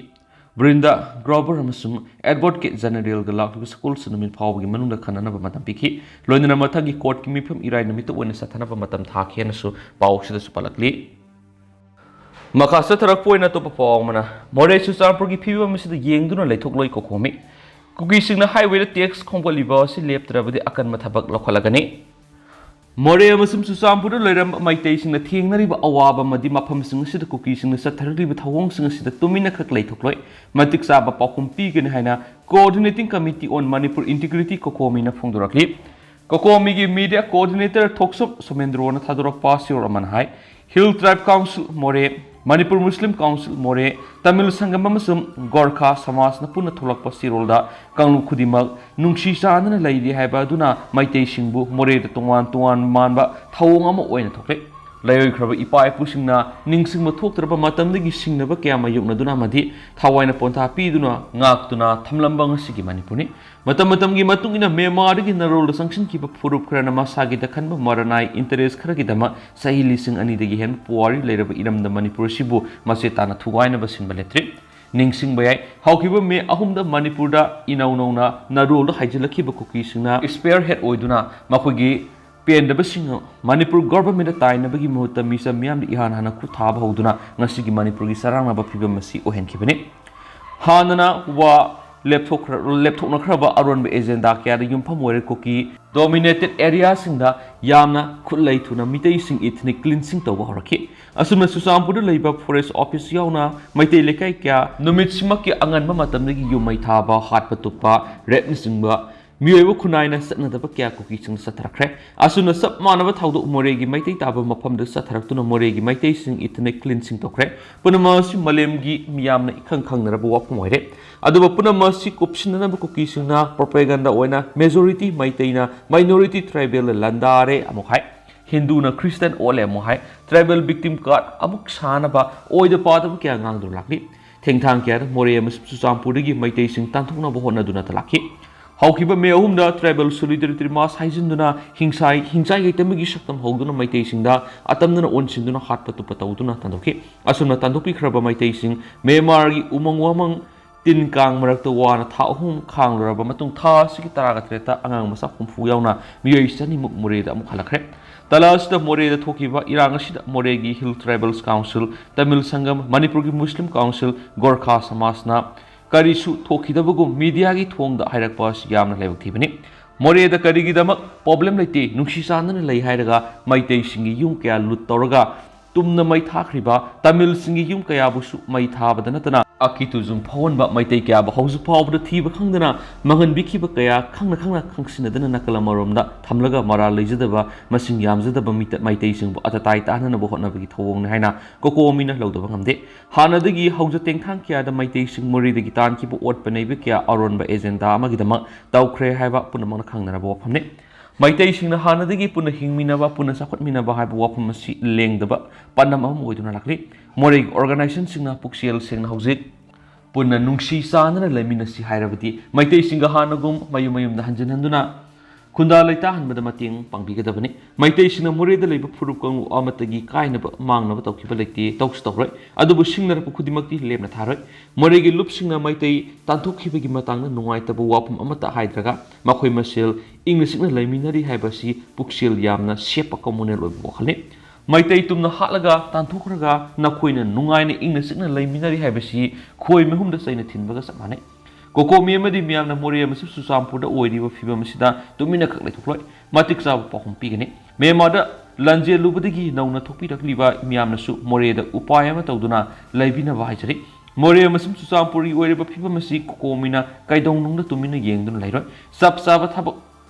ꯕ꯭ꯔꯤꯟꯗꯥ ꯒ꯭ꯔꯣꯕꯔ ꯑꯃꯁꯨꯡ ꯑꯦꯗꯚꯣꯀꯦꯠ ꯖꯦꯅꯔꯦꯜꯒ ꯂꯥꯛꯂꯤꯕ ꯁꯒꯣꯜꯁꯦꯟ ꯅꯨꯃꯤꯠ ꯐꯥꯎꯕꯒꯤ ꯃꯅꯨꯡꯗ ꯈꯟꯅꯅꯕ ꯃꯇꯝ ꯄꯤꯈꯤ꯫ ꯂꯣꯏꯅꯅ ꯃꯊꯪꯒꯤ ꯀꯣꯔꯠꯀꯤ ꯃꯤꯐꯝ ꯏꯔꯥꯏ ꯅꯨꯃꯤꯠꯇ ꯑꯣꯏꯅ ꯆꯠꯊꯅꯕ ꯃꯇꯝ ꯊꯥꯈꯤ ꯍꯥꯏꯅꯁꯨ ꯄꯥꯎ ꯑꯁꯤꯗꯁꯨ ꯄꯜꯂꯛꯂꯤ꯫ ꯃꯈꯥ ꯆꯠꯊꯔꯛꯄ ꯑꯣꯏꯅ ꯑꯇꯣꯞꯄ ꯄꯥꯎ ꯑꯃꯅ, ꯃꯣꯔꯦ ꯆꯨꯔꯆꯥꯟꯄꯨꯔꯒꯤ ꯐꯤꯕꯝ ꯑꯁꯤꯗ ꯌꯦꯡꯗꯨꯅ ꯂꯩꯊꯣꯛꯂꯣꯏ ꯀꯣꯀꯣꯃꯤ꯫ ꯀꯨꯀꯤꯁꯤꯡꯅ ꯍꯥꯏꯋꯦꯗ ꯇꯦꯛꯁ ꯈꯣꯝꯒꯠꯂꯤꯕ ꯑꯁꯤ ꯂꯦꯞꯇ꯭ꯔꯕꯗꯤ ꯑꯀꯟꯕ ꯊꯕꯛ ꯂꯧꯈꯠꯂꯒꯅꯤ꯫ ꯃꯣꯔꯦ ꯑꯃꯁꯨꯡ ꯆꯨꯔꯆꯥꯟꯄꯨꯔꯗ ꯂꯩꯔꯝꯕ ꯃꯩꯇꯩꯁꯤꯡꯅ ꯊꯦꯡꯅꯔꯤꯕ ꯑꯋꯥꯕ ꯑꯃꯗꯤ ꯃꯐꯝꯁꯤꯡ ꯑꯁꯤꯗ ꯀꯨꯀꯤꯁꯤꯡꯅ ꯆꯠꯊꯔꯛꯂꯤꯕ ꯊꯧꯑꯣꯡꯁꯤꯡ ꯑꯁꯤꯗ ꯇꯨꯃꯤꯟꯅ ꯈꯛ ꯂꯩꯊꯣꯛꯂꯣꯏ, ꯃꯇꯤꯛ ꯆꯥꯕ ꯄꯥꯎꯈꯨꯝ ꯄꯤꯒꯅꯤ ꯍꯥꯏꯅ Coordinating Committee on Manipur Integrity, ꯀꯣꯀꯣꯃꯤꯅ ꯐꯣꯡꯗꯣꯔꯛꯂꯤ꯫ ꯀꯣꯀꯣꯃꯤꯒꯤ ꯃꯤꯗꯤꯌꯥ ꯀꯣꯑꯣꯔꯗꯤꯅꯦꯇꯔ ꯊꯣꯛꯆꯣꯝ ꯁꯣꯃꯦꯟꯗ꯭ꯔꯣꯅ ꯊꯥꯗꯣꯔꯛꯄ ꯆꯦꯔꯣꯜ ꯑꯃꯅ ꯍꯥꯏ, ꯍꯤꯜ ꯇ꯭ꯔꯥꯏꯕ ꯀꯥꯎꯟꯁꯤꯜ ꯃꯣꯔꯦ, ꯃꯅꯤꯄꯨꯔ ꯃꯨꯁꯂꯤꯝ ꯀꯥꯎꯟꯁꯤꯜ ꯃꯣꯔꯦ, ꯇꯥꯃꯤꯜ ꯁꯪꯒꯝ ꯑꯃꯁꯨꯡ ꯒꯣꯔꯈꯥ ꯁꯃꯥꯖꯅ ꯄꯨꯟꯅ ꯊꯣꯛꯂꯛꯄ ꯆꯦꯔꯣꯜꯗ ꯀꯥꯡꯂꯨꯞ ꯈꯨꯗꯤꯡꯃꯛ ꯅꯨꯡꯁꯤ ꯆꯥꯟꯅꯅ ꯂꯩꯔꯤ ꯍꯥꯏꯕ ꯑꯗꯨꯅ ꯃꯩꯇꯩꯁꯤꯡꯕꯨ ꯃꯣꯔꯦꯗ ꯇꯣꯉꯥꯟ ꯇꯣꯉꯥꯟ ꯃꯥꯟꯕ ꯊꯧꯑꯣꯡ ꯑꯃ ꯑꯣꯏꯅ ꯊꯣꯛꯂꯦ꯫ ꯂꯩꯔꯣꯏꯈ꯭ꯔꯕ ꯏꯄꯥ ꯏꯄꯨꯁꯤꯡꯅ ꯅꯤꯡꯁꯤꯡꯕ ꯊꯣꯛꯇ꯭ꯔꯕ ꯃꯇꯝꯗꯒꯤ ꯁꯤꯡꯅꯕ ꯀꯌꯥ ꯃꯥꯌꯣꯛꯅꯗꯨꯅ ꯑꯃꯗꯤ ꯊꯋꯥꯏꯅ ꯄꯣꯟꯊꯥ ꯄꯤꯗꯨꯅ ꯉꯥꯛꯇꯨꯅ ꯊꯝꯂꯝꯕ ꯉꯁꯤꯒꯤ ꯃꯅꯤꯄꯨꯔꯅꯤ꯫ ꯃꯇꯝ ꯃꯇꯝꯒꯤ ꯃꯇꯨꯡ ꯏꯟꯅ ꯃ꯭ꯌꯥꯟꯃꯥꯔꯗꯒꯤ ꯅꯥꯔꯣꯜꯗ ꯆꯪꯁꯤꯟꯈꯤꯕ ꯐꯨꯔꯨꯞ ꯈꯔꯅ ꯃꯁꯥꯒꯤ ꯗꯈꯟꯕ ꯃꯔꯅꯥꯏ interest ꯈꯔꯒꯤꯗꯃꯛ ꯆꯍꯤ ꯂꯤꯁꯤꯡ ꯑꯅꯤꯗꯒꯤ ꯍꯦꯟꯅ ꯄꯨꯋꯥꯔꯤ ꯂꯩꯔꯕ ꯏꯔꯝꯗꯝ ꯃꯅꯤꯄꯨꯔ ꯑꯁꯤꯕꯨ ꯃꯆꯦꯠ ꯇꯥꯅ ꯊꯨꯒꯥꯏꯅꯕ ꯁꯤꯟꯕ ꯂꯦꯞꯇ꯭ꯔꯤ꯫ ꯅꯤꯡꯁꯤꯡꯕ ꯌꯥꯏ, ꯍꯧꯈꯤꯕ ꯃꯦ ꯑꯍꯨꯝꯗ ꯃꯅꯤꯄꯨꯔꯗ ꯏꯅꯧ ꯅꯧꯅ ꯅꯥꯔꯣꯜꯗ ꯍꯥꯏꯖꯤꯜꯂꯛꯈꯤꯕ ꯀꯨꯀꯤꯁꯤꯡꯅ spearhead ꯑꯣꯏꯗꯨꯅ ꯃꯈꯣꯏꯒꯤ ꯄꯦꯟꯗꯕꯁꯤꯡ ꯃꯅꯤꯄꯨꯔ government ꯇꯥꯏꯅꯕꯒꯤ ꯃꯍꯨꯠꯇ ꯃꯤꯆꯝ ꯃꯤꯌꯥꯝꯗ ꯏꯍꯥꯟ ꯍꯥꯟꯅ ꯈꯨꯠ ꯊꯥꯕ ꯍꯧꯗꯨꯅ ꯉꯁꯤꯒꯤ ꯃꯅꯤꯄꯨꯔꯒꯤ ꯆꯔꯥꯡꯅꯕ ꯐꯤꯕꯝ ꯑꯁꯤ ꯑꯣꯏꯍꯟꯈꯤꯕꯅꯤ꯫ ꯍꯥꯟꯅꯅ ꯋꯥ ꯂꯦꯞꯊꯣꯛꯈ꯭ꯔ-, ꯂꯦꯞꯊꯣꯛꯅꯈ꯭ꯔꯕ ꯑꯔꯣꯟꯕ agenda ꯀꯌꯥꯗ ꯌꯨꯝꯐꯝ ꯑꯣꯏꯔꯦ ꯀꯨꯀꯤ dominated areaꯁꯤꯡꯗ ꯌꯥꯝꯅ ꯈꯨꯠꯂꯩ ꯊꯨꯅ ꯃꯤꯇꯩꯁꯤꯡ ethnic cleansing ꯇꯧꯕ ꯍꯧꯔꯛꯈꯤ꯫ ꯑꯁꯨꯝꯅ ꯆꯨꯔꯆꯥꯟꯄꯨꯔꯗ ꯂꯩꯕ forest office ꯌꯥꯎꯅ ꯃꯩꯇꯩ ꯂꯩꯀꯥꯏ ꯀꯌꯥ ꯅꯨꯃꯤꯠꯁꯤꯃꯛꯀꯤ ꯑꯉꯟꯕ ꯃꯇꯝꯗꯒꯤ ꯌꯨꯝ ꯃꯩ ꯊꯥꯕ, ꯍꯥꯠꯄ ꯇꯨꯞꯄ, rapeꯅꯆꯤꯡꯕ ꯃꯤꯑꯣꯏꯕ ꯈꯨꯟꯅꯥꯏꯅ ꯆꯠꯅꯗꯕ ꯀꯌꯥ ꯀꯨꯀꯤꯁꯤꯡ ꯆꯠꯊꯔꯛꯈ꯭ꯔꯦ꯫ ꯑꯁꯨꯝꯅ ꯆꯞ ꯃꯥꯟꯅꯕ ꯊꯧꯗꯣꯛ ꯃꯣꯔꯦꯒꯤ ꯃꯩꯇꯩ ꯇꯥꯕ ꯃꯐꯝꯗ ꯆꯠꯊꯔꯛꯇꯨꯅ ꯃꯣꯔꯦꯒꯤ ꯃꯩꯇꯩꯁꯤꯡ ethnic cleansing ꯇꯧꯈ꯭ꯔꯦ꯫ ꯄꯨꯝꯅꯃꯛ ꯑꯁꯤ ꯃꯥꯂꯦꯝꯒꯤ ꯃꯤꯌꯥꯝꯅ ꯏꯈꯪ ꯈꯪꯅꯔꯕ ꯋꯥꯐꯝ ꯑꯣꯏꯔꯦ꯫ ꯑꯗꯨꯕꯨ ꯄꯨꯝꯅꯃꯛ ꯑꯁꯤ ꯀꯨꯞꯁꯤꯟꯅꯅꯕ ꯀꯨꯀꯤꯁꯤꯡꯅ propaganda ꯑꯣꯏꯅ majority ꯃꯩꯇꯩꯅ minority tribalꯗ ꯂꯥꯟꯗꯥꯔꯦ ꯑꯃꯨꯛ ꯍꯥꯏ, ꯍꯤꯟꯗꯨꯅ Christian ꯑꯣꯜꯂꯦ ꯑꯃꯨꯛ ꯍꯥꯏ, tribal victim card ꯑꯃꯨꯛ ꯁꯥꯅꯕ ꯑꯣꯏꯗ ꯄꯥꯗꯕ ꯀꯌꯥ ꯉꯥꯡꯗꯨꯅ ꯂꯥꯛꯂꯤ꯫ ꯊꯦꯡꯊꯥꯡ ꯀꯌꯥꯗ ꯃꯣꯔꯦ ꯑꯃꯁꯨꯡ ꯆꯨꯔꯆꯥꯟꯄꯨꯔꯗꯒꯤ ꯃꯩꯇꯩꯁꯤꯡ ꯇꯥꯟꯊꯣꯛꯅꯕ ꯍꯣꯠꯅꯗꯨꯅ ꯂꯥꯛꯈꯤ꯫ ꯍꯧꯈꯤꯕ ꯃꯦ ꯑꯍꯨꯝꯗ tribal solidarity march ꯍꯥꯏꯖꯤꯟꯗꯨꯅ ꯍꯤꯡꯁꯥꯏ-, ꯍꯤꯡꯆꯥꯏ ꯒꯩꯇꯝꯒꯤ ꯁꯛꯇꯝ ꯍꯧꯗꯨꯅ ꯃꯩꯇꯩꯁꯤꯡꯗ ꯑꯇꯝꯅꯅ ꯑꯣꯟꯁꯤꯟꯗꯨꯅ ꯍꯥꯠꯄ ꯇꯨꯞꯄ ꯇꯧꯗꯨꯅ ꯇꯥꯟꯊꯣꯛꯈꯤ꯫ ꯑꯁꯨꯝꯅ ꯇꯥꯟꯊꯣꯛꯄꯤꯈ꯭ꯔꯕ ꯃꯩꯇꯩꯁꯤꯡ ꯃ꯭ꯌꯥꯟꯃꯥꯔꯒꯤ ꯎꯃꯪ ꯋꯥꯃꯪ ꯇꯤꯟ ꯀꯥꯡ ꯃꯔꯛꯇ ꯋꯥꯅ ꯊꯥ ꯑꯍꯨꯝ ꯈꯥꯡꯂꯨꯔꯕ ꯃꯇꯨꯡ ꯊꯥ ꯑꯁꯤꯒꯤ ꯇꯔꯥꯇꯔꯦꯠꯇ ꯑꯉꯥꯡ ꯃꯆꯥ ꯍꯨꯝꯐꯨ ꯌꯥꯎꯅ ꯃꯤꯑꯣꯏ ꯆꯅꯤꯃꯨꯛ ꯃꯣꯔꯦꯗ ꯑꯃꯨꯛ ꯍꯜꯂꯛꯈ꯭ꯔꯦ꯫ ꯇꯥꯂꯥ ꯑꯁꯤꯗ ꯃꯣꯔꯦꯗ ꯊꯣꯛꯈꯤꯕ ꯏꯔꯥꯡ ꯑꯁꯤꯗ ꯃꯣꯔꯦꯒꯤ Hill Tribals Council, ꯇꯥꯃꯤꯜ ꯁꯪꯒꯝ, ꯃꯅꯤꯄꯨꯔꯒꯤ ꯃꯨꯁꯂꯤꯝ ꯀꯥꯎꯟꯁꯤꯜ, ꯒꯣꯔꯈꯥ ꯁꯃꯥꯖꯅ ꯀꯔꯤꯁꯨ ꯊꯣꯛꯈꯤꯗꯕꯒꯨꯝ mediaꯒꯤ ꯊꯣꯡꯗ ꯍꯥꯏꯔꯛꯄ ꯑꯁꯤ ꯌꯥꯝꯅ ꯂꯥꯏꯕꯛ ꯊꯤꯕꯅꯤ꯫ ꯃꯣꯔꯦꯗ ꯀꯔꯤꯒꯤꯗꯃꯛ problem ꯂꯩꯇꯦ, ꯅꯨꯡꯁꯤ ꯆꯥꯟꯅꯅ ꯂꯩ ꯍꯥꯏꯔꯒ ꯃꯩꯇꯩꯁꯤꯡꯒꯤ ꯌꯨꯝ ꯀꯌꯥ loot ꯇꯧꯔꯒ ꯇꯨꯝꯅ ꯃꯩ ꯊꯥꯈ꯭ꯔꯤꯕ, ꯇꯥꯃꯤꯜꯁꯤꯡꯒꯤ ꯌꯨꯝ ꯀꯌꯥꯕꯨꯁꯨ ꯃꯩ ꯊꯥꯕꯗ ꯅꯠꯇꯅ ꯑꯀꯤ ꯇꯨꯖꯨꯡ ꯐꯥꯎꯍꯟꯕ ꯃꯩꯇꯩ ꯀꯌꯥꯕꯨ ꯍꯧꯖꯤꯛ ꯐꯥꯎꯕꯗ ꯊꯤꯕ ꯈꯪꯗꯅ ꯃꯥꯡꯍꯟꯕꯤꯈꯤꯕ ꯀꯌꯥ ꯈꯪꯅ ꯈꯪꯅ ꯈꯪꯁꯤꯟꯅꯗꯅ ꯅꯥꯀꯜ ꯑꯃꯔꯣꯝꯗ ꯊꯝꯂꯒ ꯃꯔꯥꯜ ꯂꯩꯖꯗꯕ, ꯃꯁꯤꯡ ꯌꯥꯝꯖꯗꯕ ꯃꯤꯇ-, ꯃꯩꯇꯩꯁꯤꯡꯕꯨ ꯑꯇꯇꯥꯏ ꯇꯥꯅꯅꯕ ꯍꯣꯠꯅꯕꯒꯤ ꯊꯧꯑꯣꯡꯅꯤ ꯍꯥꯏꯅ ꯀꯣꯀꯣꯃꯤꯅ ꯂꯧꯗꯕ ꯉꯝꯗꯦ꯫ ꯍꯥꯟꯅꯗꯒꯤ ꯍꯧꯖ ꯇꯦꯡꯊꯥꯡ ꯀꯌꯥꯗ ꯃꯩꯇꯩꯁꯤꯡ ꯃꯣꯔꯦꯗꯒꯤ ꯇꯥꯟꯈꯤꯕ ꯑꯣꯠꯄ ꯅꯩꯕ ꯀꯌꯥ ꯑꯔꯣꯟꯕ agenda ꯑꯃꯒꯤꯗꯃꯛ ꯇꯧꯈ꯭ꯔꯦ ꯍꯥꯏꯕ ꯄꯨꯝꯅꯃꯛꯅ ꯈꯪꯅꯔꯕ ꯋꯥꯐꯝꯅꯤ꯫ ꯃꯩꯇꯩꯁꯤꯡꯅ ꯍꯥꯟꯅꯗꯒꯤ ꯄꯨꯟꯅ ꯍꯤꯡꯃꯤꯟꯅꯕ, ꯄꯨꯟꯅ ꯆꯥꯎꯈꯠꯃꯤꯟꯅꯕ ꯍꯥꯏꯕ ꯋꯥꯐꯝ ꯑꯁꯤ ꯂꯦꯡꯗꯕ ꯄꯥꯟꯗꯝ ꯑꯃ ꯑꯣꯏꯗꯨꯅ ꯂꯥꯛꯂꯤ꯫ ꯃꯣꯔꯦꯒꯤ organizationꯁꯤꯡꯅ ꯄꯨꯛꯆꯦꯜ ꯁꯦꯡꯅ ꯍꯧꯖꯤꯛ ꯄꯨꯟꯅ ꯅꯨꯡꯁꯤ ꯆꯥꯟꯅꯅ ꯂꯩꯃꯤꯟꯅꯁꯤ ꯍꯥꯏꯔꯕꯗꯤ ꯃꯩꯇꯩꯁꯤꯡꯒ ꯍꯥꯟꯅꯒꯨꯝ ꯃꯌꯨꯝ ꯃꯌꯨꯝꯗ ꯍꯟꯖꯤꯟ ꯍꯟꯗꯨꯅ ꯈꯨꯟꯗꯥ ꯂꯩꯇꯥꯍꯟꯕꯗ ꯃꯇꯦꯡ ꯄꯥꯡꯕꯤꯒꯗꯕꯅꯤ꯫ ꯃꯩꯇꯩꯁꯤꯡꯅ ꯃꯣꯔꯦꯗ ꯂꯩꯕ ꯐꯨꯔꯨꯞ ꯀꯥꯡꯂꯨꯞ ꯑꯃꯠꯇꯒꯤ ꯀꯥꯏꯅꯕ ꯃꯥꯡꯅꯕ ꯇꯧꯈꯤꯕ ꯂꯩꯇꯦ, ꯇꯧꯁꯨ ꯇꯧꯔꯣꯏ꯫ ꯑꯗꯨꯕꯨ ꯁꯤꯡꯅꯔꯛꯄ ꯈꯨꯗꯤꯡꯃꯛꯇꯤ ꯂꯦꯝꯅ ꯊꯥꯔꯣꯏ꯫ ꯃꯣꯔꯦꯒꯤ ꯂꯨꯞꯁꯤꯡꯅ ꯃꯩꯇꯩ ꯇꯥꯟꯊꯣꯛꯈꯤꯕꯒꯤ ꯃꯇꯥꯡꯗ ꯅꯨꯡꯉꯥꯏꯇꯕ ꯋꯥꯐꯝ ꯑꯃꯠꯇ ꯍꯥꯏꯗ꯭ꯔꯒ ꯃꯈꯣꯏ ꯃꯁꯦꯜ ꯏꯪꯅ ꯆꯤꯛꯅ ꯂꯩꯃꯤꯟꯅꯔꯤ ꯍꯥꯏꯕꯁꯤ ꯄꯨꯛꯆꯦꯜ ꯌꯥꯝꯅ ꯁꯦꯞꯄ communal ꯑꯣꯏꯕ ꯋꯥꯈꯜꯅꯤ꯫ ꯃꯩꯇꯩ ꯇꯨꯝꯅ ꯍꯥꯠꯂꯒ ꯇꯥꯟꯊꯣꯛꯈ꯭ꯔꯒ ꯅꯈꯣꯏꯅ ꯅꯨꯡꯉꯥꯏꯅ ꯏꯪꯅ ꯆꯤꯛꯅ ꯂꯩꯃꯤꯟꯅꯔꯤ ꯍꯥꯏꯕꯁꯤ ꯈꯣꯏ ꯃꯍꯨꯝꯗ ꯆꯩꯅ ꯊꯤꯟꯕꯒ ꯆꯞ ꯃꯥꯟꯅꯩ꯫ ꯀꯣꯀꯣꯃꯤ ꯑꯃꯗꯤ ꯃꯤꯌꯥꯝꯅ ꯃꯣꯔꯦ ꯑꯃꯁꯨꯡ ꯆꯨꯔꯆꯥꯟꯄꯨꯔꯗ ꯑꯣꯏꯔꯤꯕ ꯐꯤꯕꯝ ꯑꯁꯤꯗ ꯇꯨꯃꯤꯟꯅ ꯈꯛ ꯂꯩꯊꯣꯛꯂꯣꯏ꯫ ꯃꯇꯤꯛ ꯆꯥꯕ ꯄꯥꯎꯈꯨꯝ ꯄꯤꯒꯅꯤ꯫ ꯃ꯭ꯌꯥꯟꯃꯥꯔꯗ ꯂꯥꯟꯖꯦꯜꯂꯨꯕꯗꯒꯤ ꯅꯧꯅ ꯊꯣꯛꯄꯤꯔꯛꯂꯤꯕ ꯃꯤꯌꯥꯝꯅꯁꯨ ꯃꯣꯔꯦꯗ ꯎꯄꯥꯏ ꯑꯃ ꯇꯧꯗꯨꯅ ꯂꯩꯕꯤꯅꯕ ꯍꯥꯏꯖꯔꯤ꯫ ꯃꯣꯔꯦ ꯑꯃꯁꯨꯡ ꯆꯨꯔꯆꯥꯟꯄꯨꯔꯒꯤ ꯑꯣꯏꯔꯤꯕ ꯐꯤꯕꯝ ꯑꯁꯤ ꯀꯣꯀꯣꯃꯤꯅ ꯀꯩꯗꯧꯅꯨꯡꯗ ꯇꯨꯃꯤꯟꯅ ꯌꯦꯡꯗꯨꯅ ꯂꯩꯔꯣꯏ꯫ ꯆꯞ ꯆꯥꯕ ꯊꯕꯛ